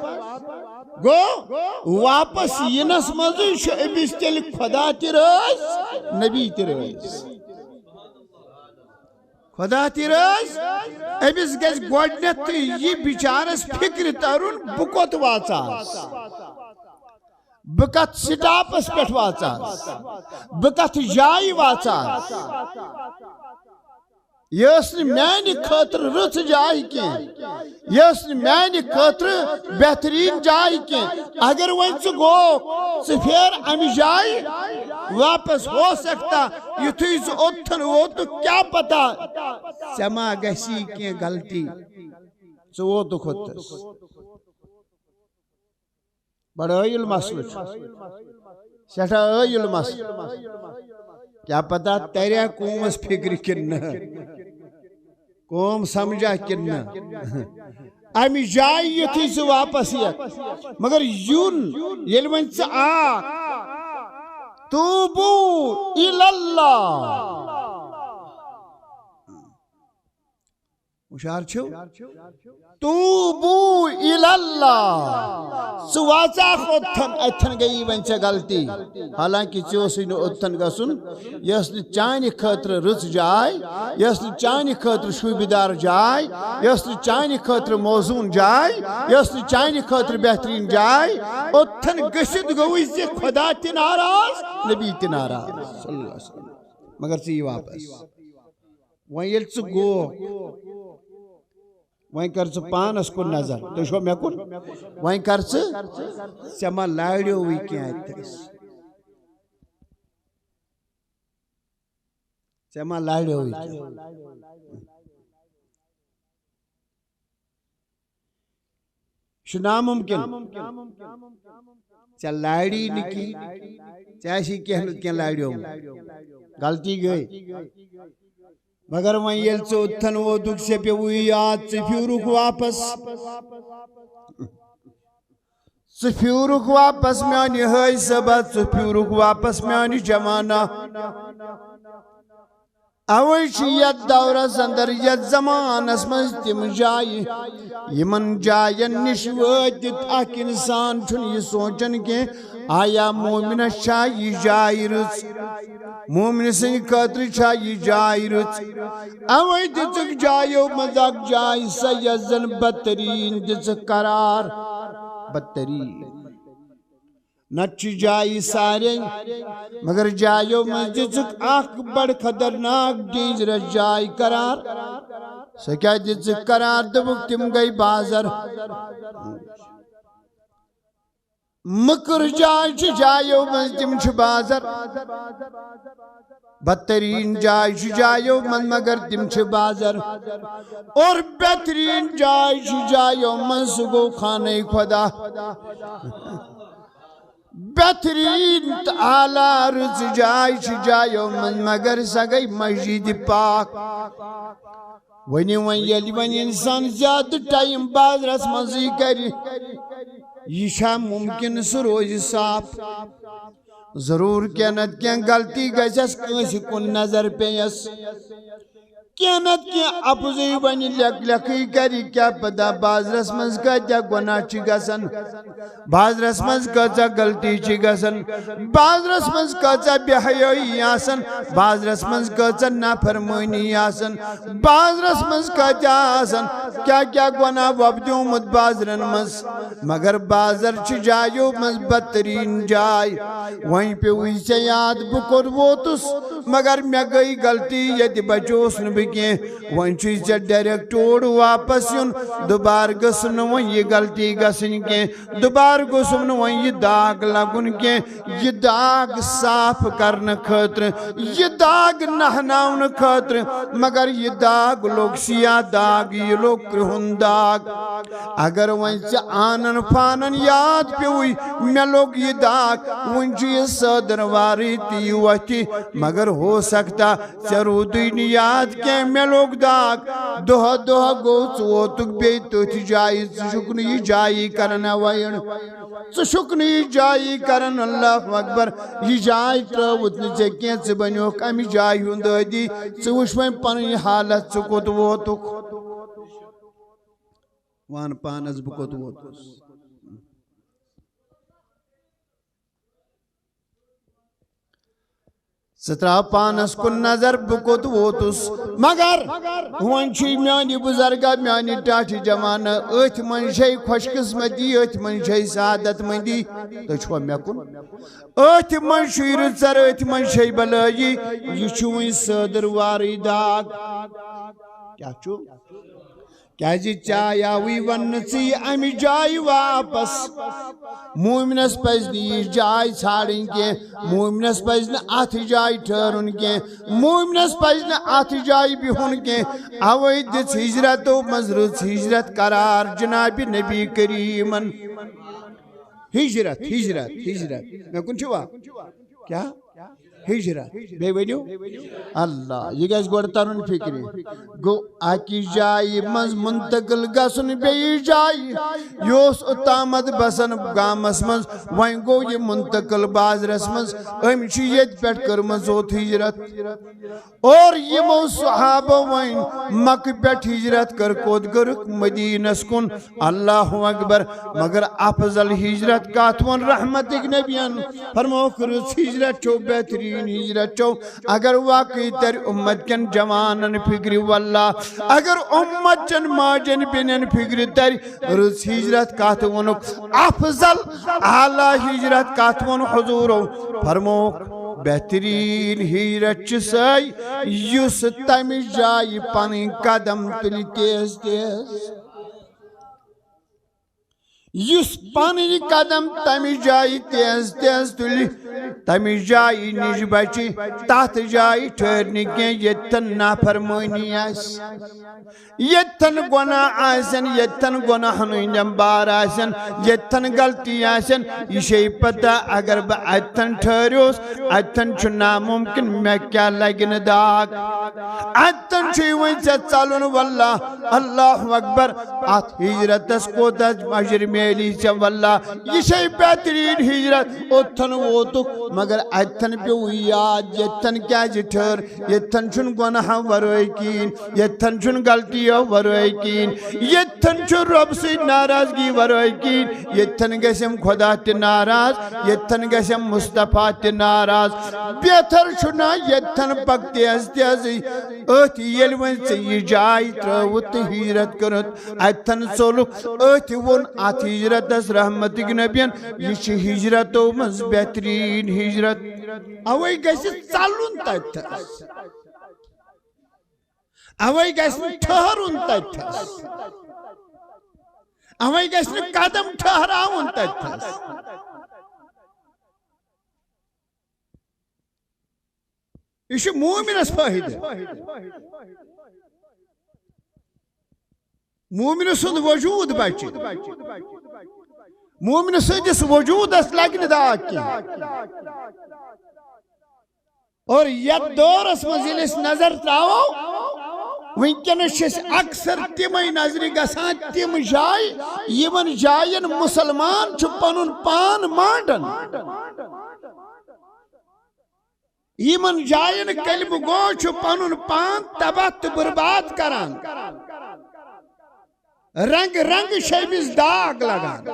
گوٚو، واپس یِنس منٛزٕے چھُ أمِس تیٚلہِ خۄدا تہِ رٲضۍ، نبی تہِ رٲضۍ۔ خۄدا تہِ رٲضۍ، أمِس گژھِ گۄڈٕنٮ۪تھٕے یہِ بِچارس فِکرِ ترُن، بہٕ کوٚت واژاس، بہٕ کتھ سٹاپس پٮ۪ٹھ واژاس، بہٕ کتھ جایہِ واژاس۔ یہِ ٲس نہٕ میانہِ خٲطرٕ رٕژ جاے کینٛہہ، یہِ ٲس نہٕ میانہِ خٲطرٕ بہتریٖن جاے کینٛہہ۔ اگر وۄنۍ ژٕ گوکھ، ژٕ پھیر امہِ جایہِ واپس، ہو سکتا یُتھُے ژٕ اوٚتتھن ووتُکھ، کیٛاہ پتہ ژےٚ ما گژھی کینٛہہ غلطی، ژٕ ووتُکھ اوٚتتھس۔ بڑٕ عٲیِل مسلہٕ چھُ، سٮ۪ٹھاہ عٲیِل مسلہٕ۔ کیٛاہ پتہ تریا قومس فِکرِ کِنہٕ نہٕ، قوم سمجھا کِنہٕ نہٕ۔ امہِ جایہِ یُتھُے ژٕ واپس یِکھ، مگر یُن ییٚلہِ وۄنۍ ژٕ آکھ، توبو الی اللہ۔ ہُشار چھِو؟ توبو الی اللہ۔ ژٕ واژاکھ اوٚتتھن، اتتھن گٔیی وۄنۍ ژےٚ غلطی۔ حالانکہ ژےٚ اوسُے نہٕ اوٚتتھن گژھُن۔ یہِ ٲس نہٕ چانہِ خٲطرٕ رٕژ جاے، یہِ ٲس نہٕ چانہِ خٲطرٕ شوٗبِدار جاے، یہِ ٲس نہٕ چانہِ خٲطرٕ موزوٗن جاے، یہِ ٲس نہٕ چانہِ خٲطرٕ بہتریٖن جاے۔ اوٚتتھن گٔژھِتھ گوٚوُے ژےٚ خۄدا تہِ ناراض، نبی تہِ ناراض، صلی اللہ علیہ وسلم۔ مگر ژٕ یہِ واپس۔ وۄنۍ ییٚلہِ ژٕ گوکھ، وۄنۍ کر ژٕ پانس کُن نظر۔ تُہۍ چھِوا مےٚ کُن؟ وۄنۍ کر ژٕ، ژےٚ ما لاریووُے کینٛہہ اتہِ؟ ژےٚ ما لاریووُے کینٛہہ؟ یہِ چھُ نامُمکِن۔ ژےٚ لاڑی نہٕ کینٛہہ، ژےٚ آسی کینٛہہ نتہٕ کینٛہہ لاڑیومُت۔ غلطی گٔے۔ مگر وۄنۍ ییٚلہِ ژٕ اوٚتتھن ووتُکھ، ژےٚ پیوٚوُے یاد، ژٕ پھیوٗرُکھ واپس۔ ژٕ پھیوٗرُکھ واپس میانہِ حٲج صٲبہ، ژٕ پھیوٗرُکھ واپس میانہِ جوانا۔ اوے چھِ یتھ دورس اندر، یتھ زمانس منٛز تِم جایہِ، یِمن جاین نِش وٲتِتھ اکھ انسان چھُنہٕ یہِ سونچان کینٛہہ، آیا مومنس چھا یہِ جاے رٕژ؟ مومنہٕ سٕنٛدِ خٲطرٕ چھا یہِ جاے رٕژ؟ اوے دِژٕکھ جایو منٛز اکھ جاے سۄ، یۄس زن بدتریٖن دِژٕکھ قرار۔ بدتریٖن۔ نتہٕ چھِ جایہِ سارے، مگر جایو منٛز دِژٕکھ اکھ بڑٕ خطرناک dangerous جاے قرار۔ سۄ کیٛاہ دِژٕکھ قرار؟ دوٚپُکھ، تِم گٔے بازر۔ مٔکٕر جاے چھِ جایو منٛز، تِم چھِ بازر۔ بدتریٖن جاے چھِ جایو منٛز، مگر تِم چھِ بازر۔ اور بہتریٖن جاے چھِ جایو منٛز، سُہ گوٚو خانہ خدا۔ بہتریٖن تہٕ اعلیٰ رٕژ جاے چھِ جایو منٛز، مگر سۄ گٔے مسجد پاک۔ وۄنۍ، وۄنۍ ییٚلہِ وۄنۍ انسان زیادٕ ٹایم بازرس منٛزٕے کرِ، یہِ چھا ممکن سُہ روزِ صاف؟ ضروٗر کینٛہہ نتہٕ کینٛہہ غلطی گژھٮ۪س، کٲنٛسہِ کُن نظر پیٚیس۔ کینٛہہ نتہٕ کینٛہہ اپزُے ونہِ، لیکھ لیکھٕے کرِ، کیٛاہ پتہ بازرس منٛز کۭتیاہ گۄناہ چھِ گژھان، بازرس منٛز کۭژاہ غلطی چھِ گژھان، بازرس منٛز کۭژاہ بے حیٲیی آسان، بازرس منٛز کۭژاہ نافرمٲنی آسان، بازرس منٛز کۭتیاہ آسان، کیٛاہ کیٛاہ گۄناہ وۄپدیومُت بازرن منٛز۔ مگر بازر چھِ جایو منٛز بدترین جاے۔ وۄنۍ پیوٚوُے ژےٚ یاد، بہٕ کوٚت ووتُس، مگر مےٚ گٔے غلطی، ییٚتہِ بچوس نہٕ بہٕ کینٛہہ۔ وۄنۍ چھُے ژےٚ direct اور واپس یُن، دُبارٕ گٔژھ نہٕ وۄنۍ یہِ غلطی گژھٕنۍ کینٛہہ، دُبارٕ گوٚژھُم نہٕ وۄنۍ یہِ داغ لگُن کینٛہہ۔ یہِ داغ صاف کرنہٕ خٲطرٕ، یہِ داغ نہناونہٕ خٲطرٕ، مگر یہِ داغ لوٚگ سیاہ داغ، یہِ لوٚگ کرٛہُن داغ۔ اگر وۄنۍ ژےٚ آنن فانن یاد پیوٚوُے، مےٚ لوٚگ یہِ داغ، وُنہِ چھُ یہِ صٲدر وارٕے تہِ یہِ وۄتھِ، مگر ہو سکتا ژےٚ روٗدُے نہٕ یاد کینٛہہ، مےٚ لوٚگ داغ۔ دۄہ دۄہ گوٚو، ژٕ ووتُکھ بیٚیہِ تٔتھۍ جایہِ، ژٕ چھُکھ نہٕ یہِ جایی کران avoid۔ ژٕ چھُکھ نہٕ یہِ جایی کران، اللہ اکبر، یہِ جاے ترٲوٕتھ نہٕ ژےٚ کینٛہہ، ژٕ بنیوکھ امہِ جایہِ ہُنٛد عٲدی۔ ژٕ وٕچھ وۄنۍ پنٕنۍ حالت، ژٕ کوٚت ووتُکھ۔ وَن پانس، بہٕ کوٚت ووتُس؟ ژٕ ترٛاو پانس کُن نظر، بہٕ کوٚت ووتُس؟ مگر وۄنۍ چھُے میانہِ بُزرگا، میانہِ ٹاٹھہِ جوانہ، أتھۍ منٛز چھے خۄش قسمتی، أتھۍ منٛز چھے سعادت مندی۔ تُہۍ چھِوا مےٚ کُن؟ أتھۍ منٛز چھُے رٕژر، أتھۍ منٛز چھے بلٲیی۔ یہِ چھُ وۄنۍ صٲدر وارٕے داغ۔ کیٛاہ چھُ؟ کیازِ ژےٚ آیاوٕے وننہٕ ژٕ یہِ امہِ جایہِ واپس؟ مومنس پزِ نہٕ یہِ جاے ژھانڈٕنۍ کینٛہہ، مومنس پزِ نہٕ اتھ جایہِ ٹھہرُن کینٛہہ، مومنس پزِ نہٕ اتھ جایہِ بِہُن کینٛہہ۔ اوے دِژ ہجرتو منٛز رٕژ ہجرت قرار جناب نبی کریمن۔ ہجرت، ہجرت، ہجرت۔ مےٚ کُن چھُوا؟ کیٛاہ؟ ہجرت۔ بیٚیہِ ؤنِو، اللہ۔ یہِ گژھِ گۄڈٕ ترُن فِکرِ۔ گوٚو اَکہِ جایہِ منٛز منتقل گژھُن بیٚیِس جایہِ۔ یہِ اوس اوٚتامَتھ بسان گامَس منٛز، وۄنۍ گوٚو یہِ منتقل بازرَس منٛز۔ أمۍ چھِ ییٚتہِ پٮ۪ٹھ کٔرمٕژ اوٚت ہجرت۔ اور یِمو صحابو وۄنۍ مکہٕ پٮ۪ٹھ ہجرت کٔر، کوٚت کٔرٕکھ؟ مدیٖنَس کُن۔ اللہ اکبر۔ مگر افضل ہجرت کتھ ووٚن رحمتٕکۍ نبین؟ فرمووُکھ، رٕژ ہجرت چھو، بہترین ہجرت چھو۔ اگر واقعی ترِ امت کٮ۪ن جوانن فکرِ واللہ، اگر امت چٮ۪ن ماجن بیٚنٮ۪ن فکرِ ترِ، رٕژ ہجرت کتھ ووٚنُکھ؟ افضل اعلیٰ ہجرت کتھ ووٚن حضورو؟ فرمووُکھ، بہترین ہجرت چھِ سۄے یُس تمہِ جایہِ پنٕنۍ قدم تُلہِ تیز تیز۔ یُس پنٕنۍ قدم تمہِ جایہِ تیز تیز تُلہِ، تمہِ جایہِ نِش بچہِ، تتھ جایہِ ٹھہرِ نہٕ کینٛہہ ییٚتٮ۪ن نافرمٲنی آسہِ، ییٚتٮ۪ن گۄناہ آسن، ییٚتٮ۪ن گۄناہن ہٕنٛدٮ۪ن بار آسن، ییٚتٮ۪ن غلطی آسن۔ یہِ چھے پتہ، اگر بہٕ اتٮ۪ن ٹھہریوس، اتٮ۪ن چھُ ناممکن مےٚ کیٛاہ لگہِ نہٕ داغ۔ اتٮ۪ن چھُے وۄنۍ ژےٚ ژلُن، واللہ، اللہ اکبر۔ اتھ ہجرتس کوتاہ اجر میلی ژےٚ، واللہ۔ یہِ چھے بہترین ہجرت۔ اوٚتن ووتُکھ، مگر اتٮ۪ن پیوٚو یاد، ییٚتٮ۪ن کیازِ ٹھہر، ییٚتٮ۪ن چھُنہٕ گۄناہو ورٲے کِہیٖنۍ، ییٚتٮ۪ن چھُنہٕ غلطیو ورٲے کِہیٖنۍ، ییٚتٮ۪ن چھُ رۄب سٕنٛدۍ ناراضگی ورٲے کِہیٖنۍ، ییٚتٮ۪ن گژھٮ۪م خدا تہِ ناراض، ییٚتٮ۪ن گژھٮ۪م مصطفیٰ تہِ ناراض۔ بہتر چھُنہ ییٚتٮ۪ن پکھ تیز تیزٕے۔ أتھۍ ییٚلہِ وۄنۍ ژےٚ یہِ جاے ترٲوٕتھ تہٕ ہجرت کٔرٕتھ، اتٮ۪ن ژوٚلُکھ، أتھۍ ووٚن اتھ ہجرتس رحمتٕکۍ نبین، یہِ چھِ ہجرتو منٛز بہترین ہجرت۔ اوے گژھِ ژلُن تتہِ۔ اوے گژھِ نہٕ ٹھہرُن تتہِ۔ اوے گژھِ نہٕ قدم ٹھہراوُن تتہِ۔ یہِ چھُ مومنس فٲیدٕ۔ مومنہٕ سُنٛد وجود بچہِ۔ مومنہٕ سٕنٛدِس وجودس لگہِ نہٕ داغ کینٛہہ۔ اور یتھ دورس منٛز ییٚلہِ أسۍ نظر تراوو، وٕنکیٚنس چھِ أسۍ اکثر تِمے نظرِ گژھان، تِم جایہِ، یِمن جاین مسلمان چھُ پنُن پان مانڈان۔ یِمن جاین کلمہٕ گو چھُ پنُن پان تباہ تہٕ برباد کران۔ رنگ رنگ چھِ أمِس داغ لگان۔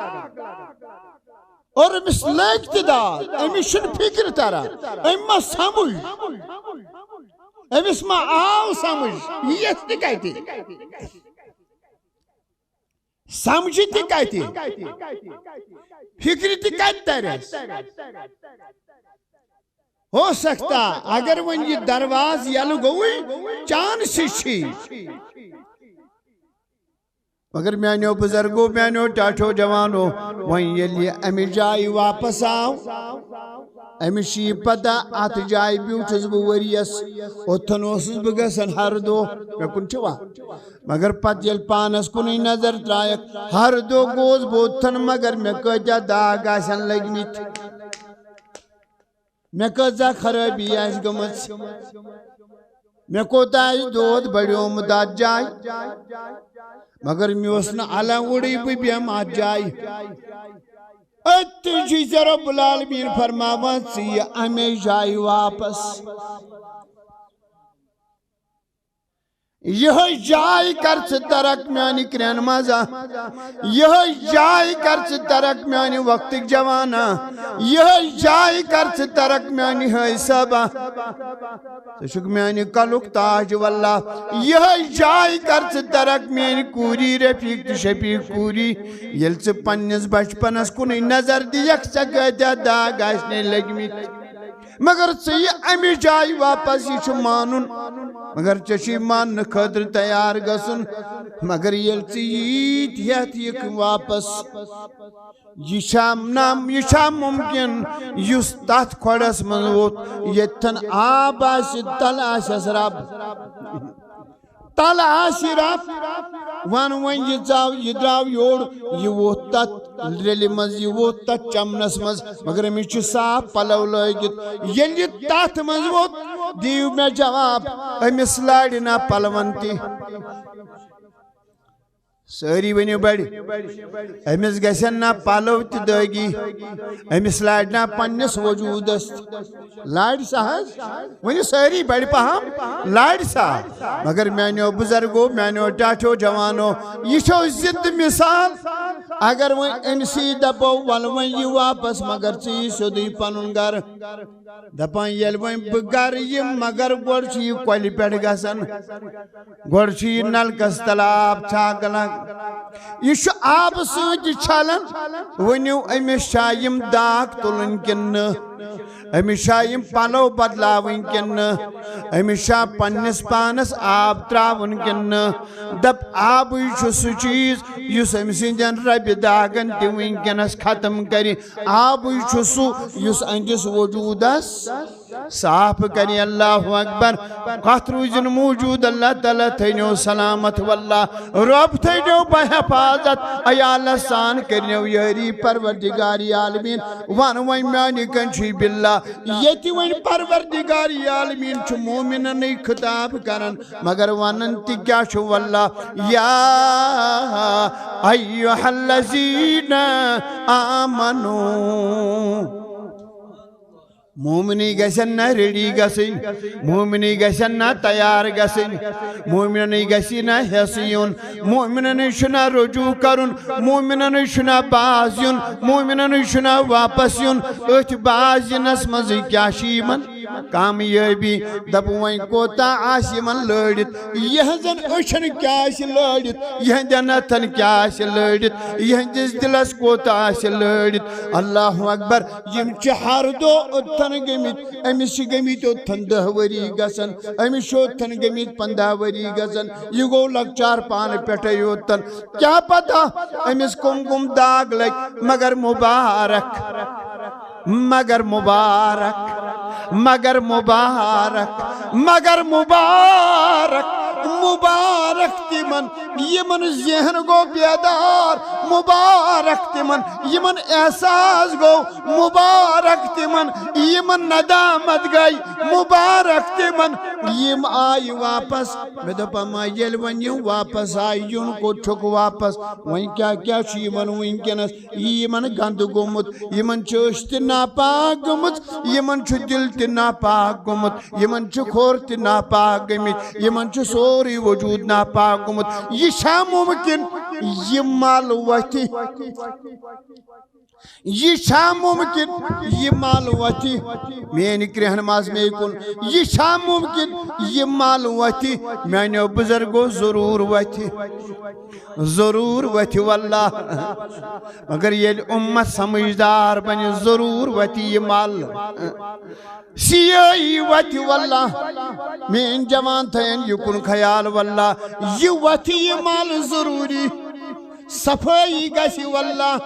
اور أمِس لٔگۍ تہِ داغ، أمِس چھُنہٕ فکر تران، أمۍ ما سمجھ، أمِس ما آو سمجھ، یہِ یژھِ تہِ کتہِ؟ سمجھِ تہِ کتہِ؟ فکرِ تہِ کتہِ ترٮ۪س؟ ہو سکتا اگر وۄنۍ یہِ دروازٕ یلہٕ گوٚوُے، چانسہٕ چھی۔ مگر میانیو بزرگو، میانیو ٹاٹھیو جوانو، وۄنۍ ییٚلہِ یہِ امہِ جایہِ واپس آو، أمِس چھِ یہِ پتہ، اتھ جایہِ بیوٗٹھُس بہٕ ؤریس، اوٚتھن اوسُس بہٕ گژھان ہر دۄہ، مےٚ کُن چھُوا؟ مگر پتہٕ ییٚلہِ پانس کُنُے نظر ترایکھ، ہر دۄہ گوس بہٕ اوٚتھن، مگر مےٚ کۭتیاہ داغ آسن لٔگمٕتۍ، مےٚ کۭژاہ خرٲبی آسہِ گٔمٕژ، مےٚ کوٗتاہ آسہِ دود بڑیومُت اتھ جایہِ، مگر مےٚ اوس نہٕ الم وُڑٕے بہٕ بیٚہمہٕ اتھ جایہِ۔ أتھۍ چھُے ژےٚ رب العالمین فرماوان، ژٕ یہِ امے جایہِ واپس۔ یِہوٚے جاے کر ژٕ ترک میانہِ کرٛٮ۪ن منٛز۔ یِہوٚے جاے کر ژٕ ترک میانہِ وقتٕکۍ جوانا۔ یِہوٚے جاے کر ژٕ ترک میانہِ حسابہ۔ ژٕ چھُکھ میانہِ کلُک تاج واللہ۔ یِہوٚے جاے کر ژٕ ترک میانہِ کوٗری رفیق تہٕ شفیق کوٗری۔ ییٚلہِ ژٕ پننِس بچپنس کُنُے نظر دِیکھ، ژےٚ کۭتیاہ داغ آسنے لٔگمٕتۍ۔ مگر ژٕ یہِ امہِ جایہِ واپس، یہِ چھُ مانُن۔ مگر ژےٚ چھُے ماننہٕ خٲطرٕ تیار گژھُن۔ مگر ییٚلہِ ژٕ ییٖتۍ ہٮ۪تھ یِکھ واپس، یہِ چھا نام، یہِ چھا مُمکِن یُس تتھ کھۄڈس منٛز ووٚتھ، ییٚتھٮ۪ن آب آسہِ، تلہٕ آسٮ۪س رب؟ تلہٕ آسہِ رب، ون وۄنۍ یہِ ژاو، یہِ درٛاو یورٕ، یہِ ووٚتھ تتھ ریلہِ منٛز، یہِ ووٚتھ تتھ چمنس منٛز، مگر أمِس چھِ صاف پلو لٲگِتھ۔ ییٚلہِ یہِ تتھ منٛز ووٚتھ، دِیِو مےٚ جواب، أمِس لارِ نا پلون تہِ؟ سٲری ؤنِو بڑِ، أمِس گژھن نا پلو تہِ دٲگی، أمِس لارِ نا پننِس وجوٗدس تہِ؟ لارِ سا حظ، ؤنِو سٲری بڑِ پہم، لارِ سا۔ مگر میانیو بزرگو، میانیو ٹاٹھیو جوانو، یہِ چھو زندٕ مثال۔ اگر وۄنۍ أمۍ سٕے دپو، ولہٕ وۄنۍ یہِ واپس، مگر ژٕ یہِ سیوٚدُے پنُن گرٕ۔ دپان، ییٚلہِ وۄنۍ بہٕ گرٕ یِمہٕ، مگر گۄڈٕ چھُ یہِ کۄلہِ پٮ۪ٹھ گژھان، گۄڈٕ چھُ یہِ نلکس تل آب چھاکان۔ یہِ چھُ آبہٕ سۭتۍ چھلان۔ ؤنِو، أمِس چھا یِم داغ تُلٕنۍ کِنہٕ نہٕ؟ أمِس چھا یِم پلو بدلاوٕنۍ کِنہٕ نہٕ؟ أمِس چھا پننِس پانس آب تراوُن کِنہٕ نہٕ؟ دپ، آبٕے چھُ سُہ چیٖز یُس أمۍ سٕنٛدٮ۪ن ربہِ داغن تہِ وٕنکیٚنس ختم کرِ۔ آبٕے چھُ سُہ یُس أہنٛدِس وجوٗدس صاف کرِ۔ اللہ اکبر۔ کتھ روٗزِن موجود، اللہ تعالیٰ تھٲینو سلامت واللہ۔ رب تھٲینو بحفاظت، عیالس سان کٔرنو یٲری پروردگار عالمین۔ ون وۄنۍ میانہِ کنچی باللہ، ییٚتہِ وۄنۍ پروردگار عالمین چھُ مومننٕے خطاب کران، مگر ونان تہِ کیٛاہ چھُ؟ واللہ، یا ایھا الذین آمنو۔ مومنی گژھن نہ ریڈی گژھٕنۍ، مومنی گژھن نہ تیار گژھٕنۍ، مومنی گژھِ نہ ہٮ۪س یُن، مومنن چھُنہ رجوع کرُن، مومنن چھُنہ باز یُن، مومنن چھُنہ واپس یُن۔ أتھۍ باز یِنس منٛزٕے کیٛاہ چھِ یِمن؟ کامیٲبی۔ دَپہٕ وۄنۍ کوتاہ آسہِ یِمن لٲڑِتھ، یِہنٛزن أچھن کیٛاہ آسہِ لٲڑِتھ، یِہنٛدٮ۪ن اَتھن کیٛاہ آسہِ لٲڑِتھ، یِہنٛدِس دِلس کوتاہ آسہِ لٲڑِتھ۔ اللہ اکبر۔ یِم چھِ ہر دۄہ اوٚتتھن گٔمٕتۍ، أمِس چھِ گٔمٕتۍ اوٚتتھن دَہ ؤری گژھان، أمِس چھِ اوٚتتھن گٔمٕتۍ پنٛداہ ؤری گژھان۔ یہِ گوٚو لۄکچار پانہٕ پٮ۪ٹھَے اوٚتتھن۔ کیٛاہ پتہ أمِس کٕم کٕم داغ لٔگۍ، مگر مُبارک، مگر مُبارک، مگر مُبارک، مگر مُبارک، مُبارک تِمن یِمن ذہن گوٚو بیدار، مُبارک تِمن یِمن احساس گوٚو، مُبارک تِمن یِمن ندامت گٔے، مُبارک تِمن یِم آیہِ واپس۔ مےٚ دوٚپ، اما ییٚلہِ وۄنۍ یِم واپس آیہِ، یُن کوٚت چھُکھ واپس؟ وۄنۍ کیٛاہ کیٛاہ چھُ یِمن وٕنکیٚنس؟ یہِ یِمن گنٛدٕ گوٚمُت، یِمن چھِ أچھ تہِ ناپاک گٔمٕژ، یِمن چھُ دِل تہِ ناپاک گوٚمُت، یِمن چھِ کھۄر تہِ ناپاک گٔمٕتۍ، یِمن چھُ سورُے وجوٗد ناپاک گوٚمُت۔ یہِ چھا مُمکِن یہِ مل وۄتھِ؟ یہِ چھا مُمکِن یہِ مل وۄتھِ؟ میٲنۍ کرٛہن ماز مے کُن، یہِ چھا مُمکِن یہِ مل وۄتھِ؟ میانیو بزرگو، ضروٗر وۄتھِ، ضروٗر وۄتھِ واللہ۔ مگر ییٚلہِ اُمت سمجھدار بنہِ، ضروٗر وۄتھِ یہِ مل۔ سیٲہی وتھِ واللہ۔ میٲنۍ جوان تھٲین یہِ کُن خیال واللہ۔ یہِ وتھِ یہِ مل ضروٗری۔ صفٲیی گژھِ واللہ۔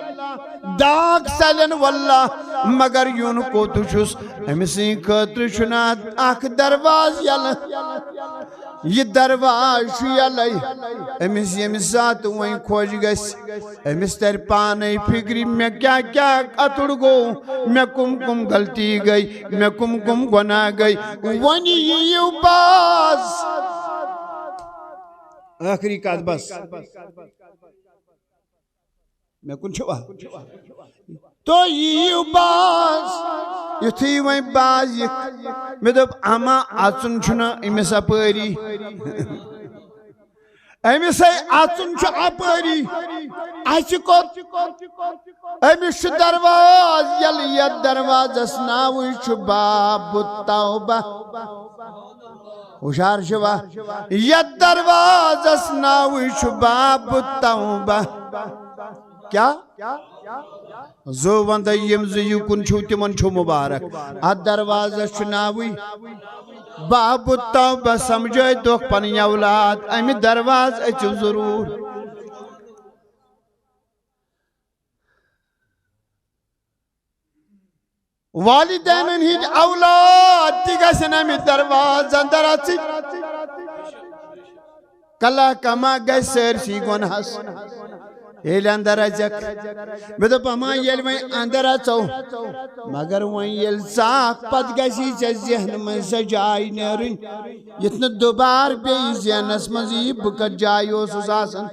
داغ ژلن واللہ۔ مگر یُن کوٚت چھُس؟ أمۍ سٕنٛدِ خٲطرٕ چھُنہٕ اکھ دروازٕ یلہٕ۔ یہِ دروازٕ چھُ یلے۔ أمِس ییٚمہِ ساتہٕ وۄنۍ خۄش گژھِ، أمِس ترِ پانے فِکرِ، مےٚ کیٛاہ کیٛاہ اَتُر گوٚو، مےٚ کٕم کٕم غلطی گٔے، مےٚ کٕم کٕم گۄناہ گٔے۔ وۄنۍ یِیِو باز۔ ٲخری کتھ بس۔ مےٚ کُن چھُوا؟ تُہۍ یِیِو باز۔ یُتھُے وۄنۍ باز یِکھ، مےٚ دوٚپ، اما اَژُن چھُنہ أمِس اَپٲری۔ أمِس ہے اَژُن چھُ اَپٲری۔ اَسہِ کوٚت؟ أمِس چھُ دروازٕ یَلہٕ، یَتھ دروازَس ناوٕے چھُ باب التوبہ۔ ہُشار چھِوا؟ یَتھ دروازَس ناوٕے چھُ باب التوبہ۔ کیٛاہ؟ زٕ وندے یِم زٕ یِکُن چھِو، تِمن چھُو مُبارک۔ اَتھ دروازَس چھُ ناوٕے باب التوبہ۔ سمجھٲے دۄکھ پنٕنۍ اولاد، اَمہِ دروازٕ أژِو ضروٗر۔ والدینن ہٕنٛدۍ اولاد تہِ گژھن اَمہِ دروازٕ اندر اژٕنۍ۔ کلا کما گژھِ سٲرسٕے گۄنہَس۔ ییٚلہِ اندر اژکھ، مےٚ دوٚپ، اما ییٚلہِ وۄنۍ اندر اژو، مگر وۄنۍ ییٚلہِ ژاکھ، پتہٕ گژھی ژےٚ ذہنہٕ منٛز سۄ جاے نیرٕنۍ، یُتھ نہٕ دُبارٕ بیٚیہِ ذہنس منٛز یی، بہٕ کتھ جایہِ اوسُس آسان۔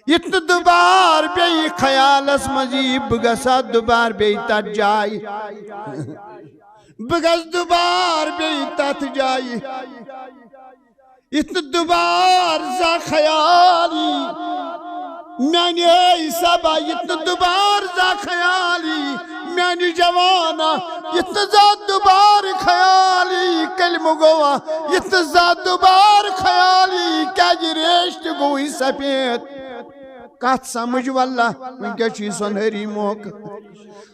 یُتھ نہٕ دُبارٕ بیٚیہِ خیالس منٛز یی، بہٕ گژھٕ ہا دُبارٕ بیٚیہِ تتھ جایہِ۔ بہٕ گژھٕ دُبارٕ بیٚیہِ تتھ جایہِ۔ یُتھ نہٕ دُبارٕ زانٛہہ خیال یی۔ میانہِ ٲے صبا، یُتھ نہٕ دُبارٕ زانٛہہ خیال یی۔ میانہِ جوانا، یُتھ نہٕ زانٛہہ دُبارٕ خیال یی۔ کلمہٕ گوٚوا، یُتھ نہٕ زانٛہہ دُبارٕ خیال یی۔ کیازِ ریش تہِ گوٚوٕے سفید۔ کتھ سمجھ واللہ، وٕنکیٚس چھُ یہِ سۄنہری موقعہٕ۔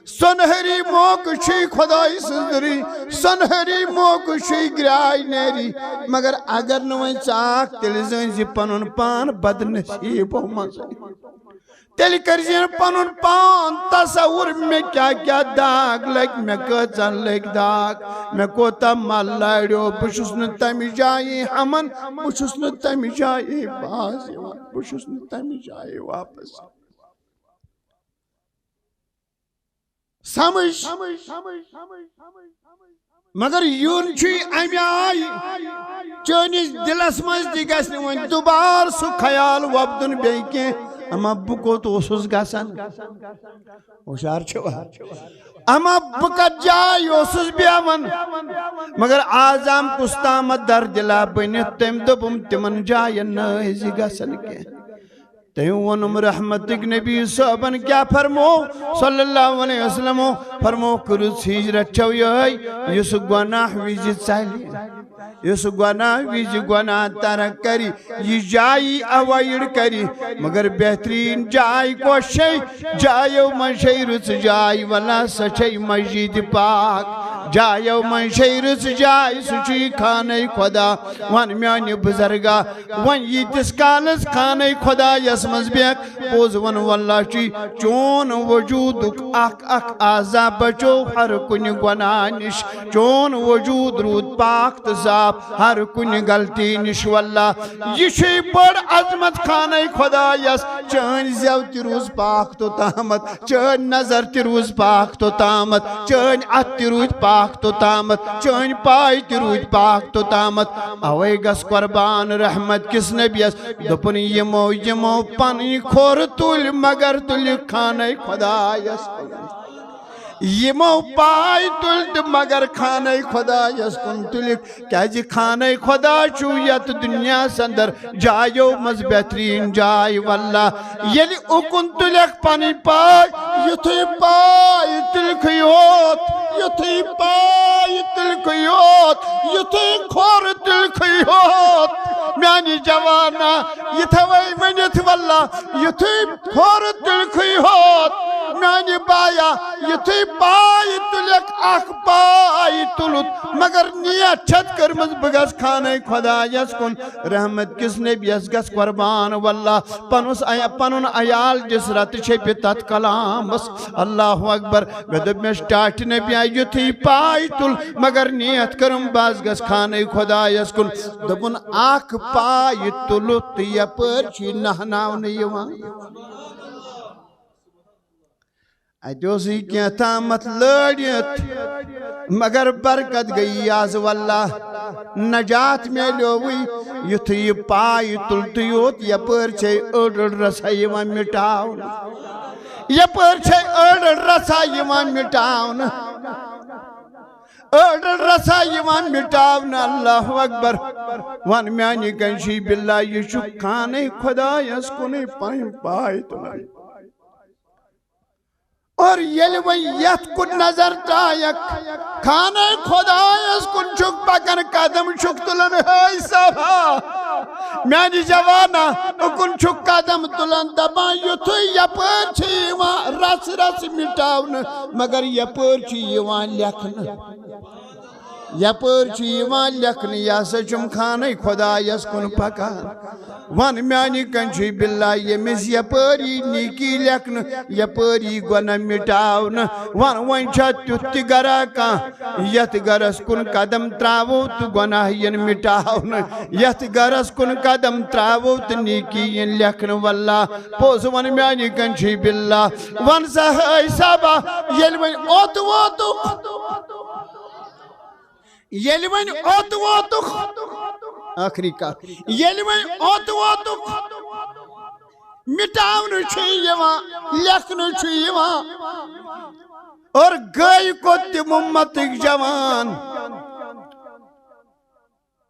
سۄنہری موقعہٕ چھُے خۄداے سٕنٛز ری، سۄنہری موقعہٕ چھُے گرٛاے نیری۔ مگر اگر نہٕ وۄنۍ ژاکھ، تیٚلہِ زٲنۍ زِ پنُن پان بدنصیٖبو منٛزٕے۔ تیٚلہِ کٔرۍ زِ پنُن پان تصور، مےٚ کیٛاہ کیٛاہ داغ لٔگۍ، مےٚ کۭژاہ لٔگۍ داغ، مےٚ کوتاہ مل لاریو۔ بہٕ چھُس نہٕ تمہِ جایہِ ہمن، بہٕ چھُس نہٕ تمہِ جایہِ باز یِوان، بہٕ چھُس نہٕ تمہِ جایہِ واپس۔ سمجھ۔ مگر یُن چھُے اَمہِ آیہِ، چٲنِس دِلس منٛز تہِ گژھِ نہٕ وۄنۍ دُبارٕ سُہ خیال وۄپدُن بیٚیہِ کینٛہہ، اما بہٕ کوٚت اوسُس گژھان؟ ہُشار چھِوا؟ اما بہٕ کتھ جایہِ اوسُس بیٚہوان؟ مگر اعظم کُس تامتھ دردِلا بٔنِتھ، تٔمۍ دوٚپُم تِمن جاین نہٕ ٲسۍ زِ گژھان کینٛہہ۔ تٔمۍ ووٚنُم رحمتٕکۍ نبی صٲبن کیٛاہ فرمو، صلی اللہ علیہ وسلمو فرمو، کٔرٕژ ہجرت چھو یِہوٚے، یُس گۄناہ وِزِ ژلہِ، یُس گۄناہ وِزِ گۄناہ ترک کرِ، یہِ جایی avoid کرِ۔ مگر بہتریٖن جاے کۄس چھے؟ جایو منٛز چھے رٕژ جاے، ولا سۄ چھے مسجد پاک۔ جایو منٛز چھے رٕژ جاے، سُہ چھُے خانہ خدا۔ وَن میانہِ بُزرگا، وۄنۍ ییٖتِس کالس خانہ خدایس منٛز بیٚہکھ، پوٚز وَن واللہ چھُے چون وجوٗدُک اکھ اکھ اعضا بچو ہر کُنہِ گۄناہ نِش۔ چون وجوٗد روٗد پاک تہٕ صاف ہر کُنہِ غلطی نِش۔ واللہ یہِ چھُے بٔڑ عظمت خانہ خدایس، چٲنۍ زٮ۪و تہِ روٗز پاک توٚتامتھ، چٲنۍ نظر تہِ روٗز پاک توٚتامتھ، چٲنۍ اتھٕ تہِ روٗدۍ پاک۔ پاک توٚتامَتھ، چٲنۍ پاے تہِ روٗدۍ پاک توٚتامَتھ۔ اوے گژھ قربان رحمت کِس نبیَس۔ دوٚپُن، یِمو، یِمو پنٕنۍ کھۄر تُلۍ، مگر تُلِکھ خانَے خۄدایَس کُن۔ یِمو پاے تُلۍ تہٕ مگر خانَے خۄدایَس کُن تُلِکھ۔ کیازِ خانَے خۄدا چھُ یَتھ دُنیاہَس اندر جایو منٛز بہتریٖن جاے۔ واللہ، ییٚلہِ اُکُن تُلٮ۪کھ پنٕنۍ پاے، یُتھُے پاے تُلکھٕے ہوت، یُتھُے پاے تُلکھٕے ہوت، یُتھُے کھۄر تُلکھٕے ہوت، میانہِ جوانا، یہِ تھاوَے ؤنِتھ واللہ، یُتھُے کھۄر تُلکھٕے ہوت، میانہِ بایا، یُتھُے پاے تُلٮ۪کھ، اکھ پاے تُلُتھ، مگر نیت چھَتھ کٔرمٕژ، بہٕ گژھٕ خانَے خۄدایَس کُن، رحمت کِس نبیَس گژھٕ قربان۔ واللہ، پنُس عیا-، پنُن عیال دِس رتہٕ چھپِتھ تتھ کلامس۔ اللہ اکبر۔ مےٚ دوٚپ، مےٚ چھُ ٹاٹھہِ نبی، آ، یُتھُے پاے تُل، مگر نیت کٔرٕم، بہٕ حظ گژھٕ خانَے خۄدایَس کُن۔ دوٚپُن، اکھ پاے تُلُتھ تہٕ یپٲرۍ چھُ یہِ نہناونہٕ یِوان۔ اَتہِ اوس یہِ کینٛہہ تامَتھ لٲڑِتھ، مگر برکت گٔیی آز واللہ، نجات میلیووٕے۔ یُتھُے یہِ پاے تُل تہٕ یوت، یپٲرۍ چھے أڑ أڑ رژھا یِوان مِٹاونہٕ، یپٲرۍ چھے أڑ أڑ رژھا یِوان مِٹاونہٕ، أڑ أڑ رژھا یِوان مِٹاونہٕ۔ اللہ اکبر۔ وَن میانہِ کنجی باللہ، یہِ چھُ خانَے خۄدایَس کُنُے پنٕنۍ پاے تُلان۔ اور ییٚلہِ وۄنۍ یتھ کُن نظر ترایکھ، خانہ خدایس کُن چھُکھ پکان، قدم چھُکھ تُلان، ہے صبا، میانہِ جوانا، اُکُن چھُکھ قدم تُلان، دپان، یُتھُے یپٲرۍ چھِ یِوان رژھ رژھ مِٹاونہٕ، مگر یپٲرۍ چھِ یِوان لیکھنہٕ۔ یپٲرۍ چھُ یِوان لیکھنہٕ، یہِ ہسا چھُم خانہ خدایس کُن پکان۔ ون میانہِ کنجی باللہ، ییٚمِس یپٲرۍ یی نیکی لیکھنہٕ، یپٲرۍ یی گۄناہ مِٹاونہٕ۔ ون وۄنۍ چھا تیُتھ تہِ گرا کانٛہہ، یتھ گرس کُن قدم تراوو تہٕ گۄناہ یِن مِٹاونہٕ، یتھ گرس کُن قدم تراوو تہٕ نیکی یِن لیکھنہٕ۔ واللہ پوٚز ون میانہِ کنجی باللہ، ون سا ہے صبا، ییٚلہِ وۄنۍ اوٚت ووتُکھ، ییٚلہِ وۄنۍ اوٚت ووتُکھ، ٲخری کتھ، ییٚلہِ وۄنۍ اوٚت ووتُکھ، مِٹاونہٕ چھُ یِوان، لیکھنہٕ چھُ یِوان، اور گٔے کوٚت تِم اُمتٕکۍ جوان۔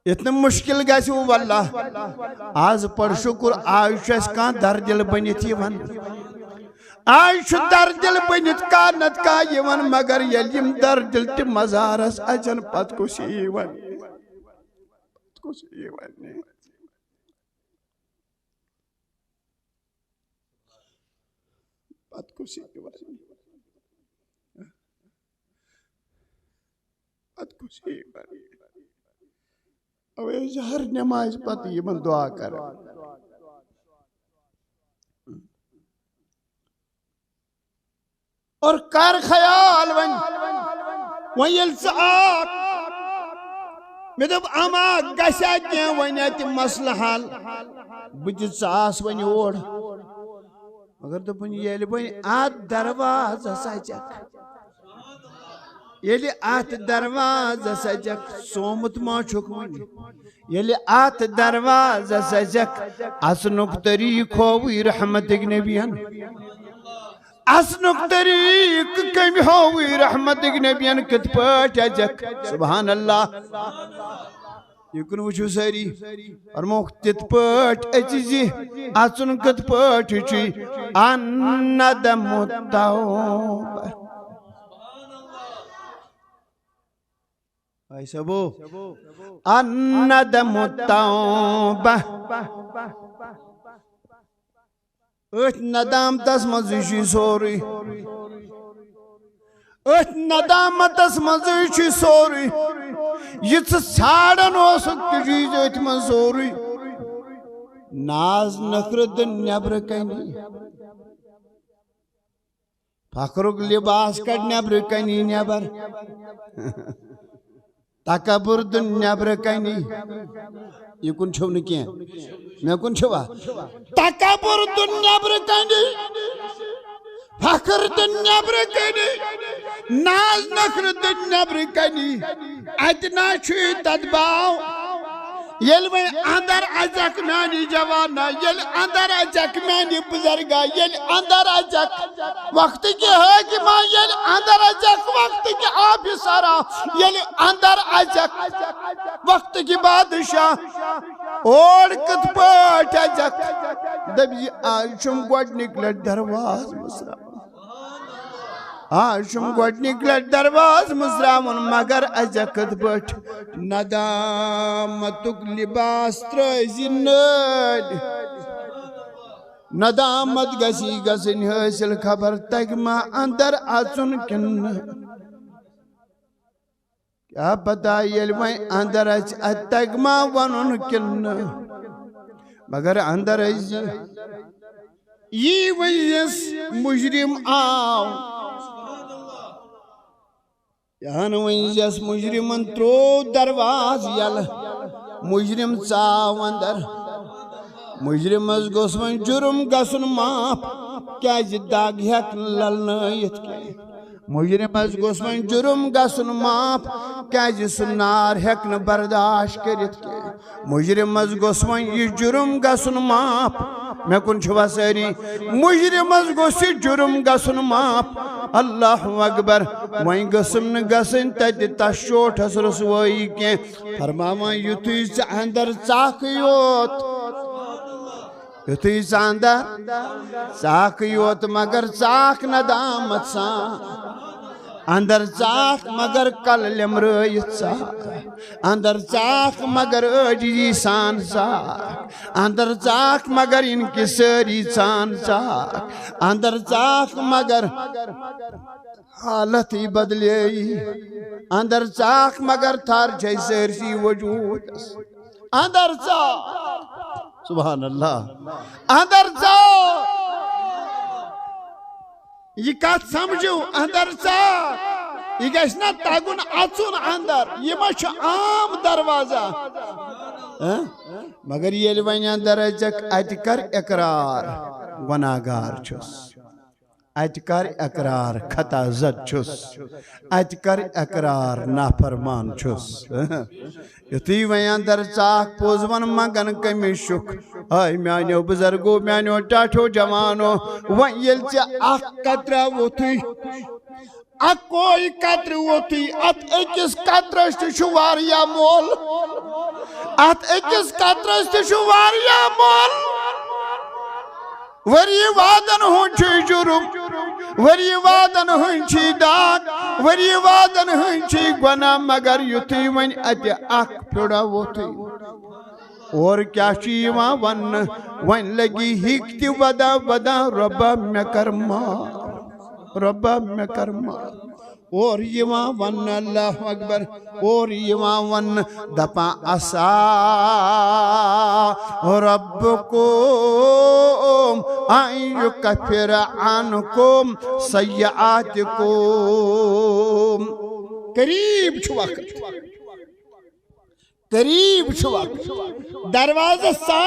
یُتھ نہٕ مُشکِل گژھِ، واللہ، آز پٔر شُکُر، آز چھُ اَسہِ کانٛہہ دردِل بٔنِتھ یِوان۔ آز چھُ دردِل بٔنِتھ کانٛہہ نتہٕ کانٛہہ یِوان، مگر ییٚلہِ یِم دردِل تہِ مزارس اژن، پتہٕ کُس یِیہِ وَننہِ؟ پتہٕ کُس یِیہِ وَننہِ؟ پتہٕ کُس یِیہِ وَننہِ؟ پتہٕ کُس یِیہِ وَننہِ؟ اوے أسۍ چھِ ہر نٮ۪مازِ پتہٕ یِمن دُعا کران۔ اور کر خیال وۄنۍ، وۄنۍ ییٚلہِ ژٕ آکھ، مےٚ دوٚپ، اما گژھِ ہا کینٛہہ وۄنۍ اَتہِ مسلہٕ حل، بہٕ تہِ ژاس وۄنۍ اور۔ مگر دوٚپُن، ییٚلہِ وۄنۍ اَتھ دروازس اَژکھ، ییٚلہِ اَتھ دروازس اَژکھ، سومُت ما چھُکھ وۄنۍ؟ ییٚلہِ اَتھ دروازس اَژکھ، اَژنُک طریٖقہٕ ہووُے رحمتٕکۍ نبین۔ اَژنُک طریٖقہٕ کٔمۍ ہووُے رحمتٕکۍ نبین؟ کِتھ پٲٹھۍ اَژکھ؟ سبحان اللہ۔ یہِ کُن وٕچھِو سٲری۔ فرمووُکھ، تِتھ پٲٹھۍ أژۍ زِ اَژُن کِتھ پٲٹھۍ چھُے؟ الندم التوبہ۔ بھائی صاحبو، الندم التوبہ۔ أتھۍ ندامتس منٛزٕے چھُ یہِ سورُے۔ أتھۍ ندامتس منٛزٕے چھُ یہِ سورُے۔ یہِ ژٕ ژھانڈان اوسُکھ، تہِ چھُ یہِ أتھۍ منٛز سورُے۔ ناز نخرٕ تہٕ نٮ۪برٕ کنہِ۔ فخرُک لباس کڑ نٮ۪برٕ کنی نٮ۪بر۔ تکبر دُن نٮ۪برٕ کنی۔ یہِ کُن چھُو نہٕ کینٛہہ۔ مےٚ کُن چھُوا؟ تکبر دُن نٮ۪برٕ کنی۔ فخر دُن نٮ۪برٕ کنی۔ ناز نخرٕ دٔدۍ نٮ۪برٕ کنی، اتہِ نا چھُے تتھ باو۔ ییٚلہِ وۄنۍ اندر اژکھ میانہِ جوانا، ییٚلہِ اندر اژکھ میانہِ بزرگا، ییٚلہِ اندر اژکھ وقتہٕ کہِ حٲکِما، ییٚلہِ اندر اژکھ وقتہٕ کہِ آفیسرا، ییٚلہِ اندر اژکھ وقتہٕ کہِ بادشاہ، اور کِتھ پٲٹھۍ اژکھ؟ دٔپۍ، آز چھُم گۄڈٕنِکۍ لٹہِ دروازٕ مُژراوُن۔ آز چھُم گۄڈٕنِکۍ لٹہِ دروازٕ مُژراوُن، مگر اژکھ کِتھ پٲٹھۍ؟ ندامتُک لباس ترٲوزِ نٲلۍ۔ ندامت گژھی گژھٕنۍ حٲصِل، خبر تگہِ ما اندر اژُن کِنہٕ نہٕ۔ کیا پتہ ییٚلہِ وۄنۍ اندر اژِ، اتہِ تگہِ ما ونُن کِنہٕ نہٕ؟ مگر اندر اژِ۔ یی ؤنۍ یس مجرم آو۔ یہن ؤنۍ یس مجرمن تروو دروازٕ یلہٕ۔ مجرم ژاو اندر۔ مجرمس گوٚژھ وۄنۍ جُرم گژھُن معاف، کیازِ دگ ہیٚکہِ نہٕ للنٲیِتھ کینٛہہ۔ مجرمس گوٚژھ وۄنۍ جُرم گژھُن معاف، کیازِ سُہ نار ہیٚکہِ نہٕ برداشت کٔرِتھ کینٛہہ۔ مجرمس گوٚژھ وۄنۍ یہِ جُرم گژھُن معاف۔ مےٚ کُن چھِوا سٲری؟ مجرمس گوٚژھ یہِ جُرم گژھُن معاف۔ اللہ اکبر۔ وۄنۍ گٔژھٕم نہٕ گژھٕنۍ تتہِ تس چوٹھس رسوٲیی کینٛہہ۔ فرماوان، یُتھُے ژٕ اندر ژاکھٕے یوت، یُتھُے ژٕ اندر ژاکھٕے یوت، مگر ژاکھ ندامت سان۔ اندر ژاکھ مگر کل لیمرٲیِتھ ژاکھ۔ اندر ژاکھ مگر عٲجزی سان ژاکھ۔ اندر ژاکھ مگر انکسٲری سان ژاکھ۔ اندر ژاکھ مگر حالت ہی بدلے۔ اندر ژاکھ مگر تھر چھے سٲرسی وجودس۔ اندر ژاکھ۔ سبحان اللہ۔ اندر ژاکھ۔ یہِ کتھ سمجھِو، اندر ژاکھ۔ یہِ گژھِ نہ تگُن اژُن اندر۔ یہِ ما چھُ عام دروازہ؟ ہہ؟ مگر ییٚلہِ وۄنۍ اندر اژکھ، اتہِ کر اقرار، گناہگار چھُس۔ اتہِ کر اقرار، خطا زد چھُس۔ اتہِ کر اقرار، نافرمان چھُس۔ یُتھُے وۄنۍ اندر ژاکھ، پوٚز ون منگن کٔمِس چھُکھ؟ ہاے میانیو بزرگو، میانیو ٹاٹھیو جوانو، وۄنۍ ییٚلہِ ژےٚ اکھ قطرہ ووٚتھُے، اکوے قطرٕ ووٚتھُے، اتھ أکِس قطرس تہِ چھُ واریاہ مۄل۔ اتھ أکِس قطرس تہِ چھُ واریاہ مۄل۔ ؤری وادن ہُنٛد چھُ جُرُم، ؤری وادن ہُنٛد چھِ داغ، ؤری وادن ہُنٛد چھِ گۄناہ، مگر یُتھُے وۄنۍ اتہِ اکھ پھیُرا ووٚتھُے، اورٕ کیٛاہ چھُ یِوان وننہٕ؟ وۄنۍ لگی ہیٚکۍ تہِ ودان ودان، رۄبا مےٚ کر معاف، رۄبا مےٚ کر معاف۔ اور یِوان وننہٕ، اللہ اکبر، اور یِوان وننہٕ، دپان، عسیٰ ربکم ان یکفر عنکم سیئاتکم۔ قریب چھُ وقت، قریب چھُ وقت۔ دروازس سا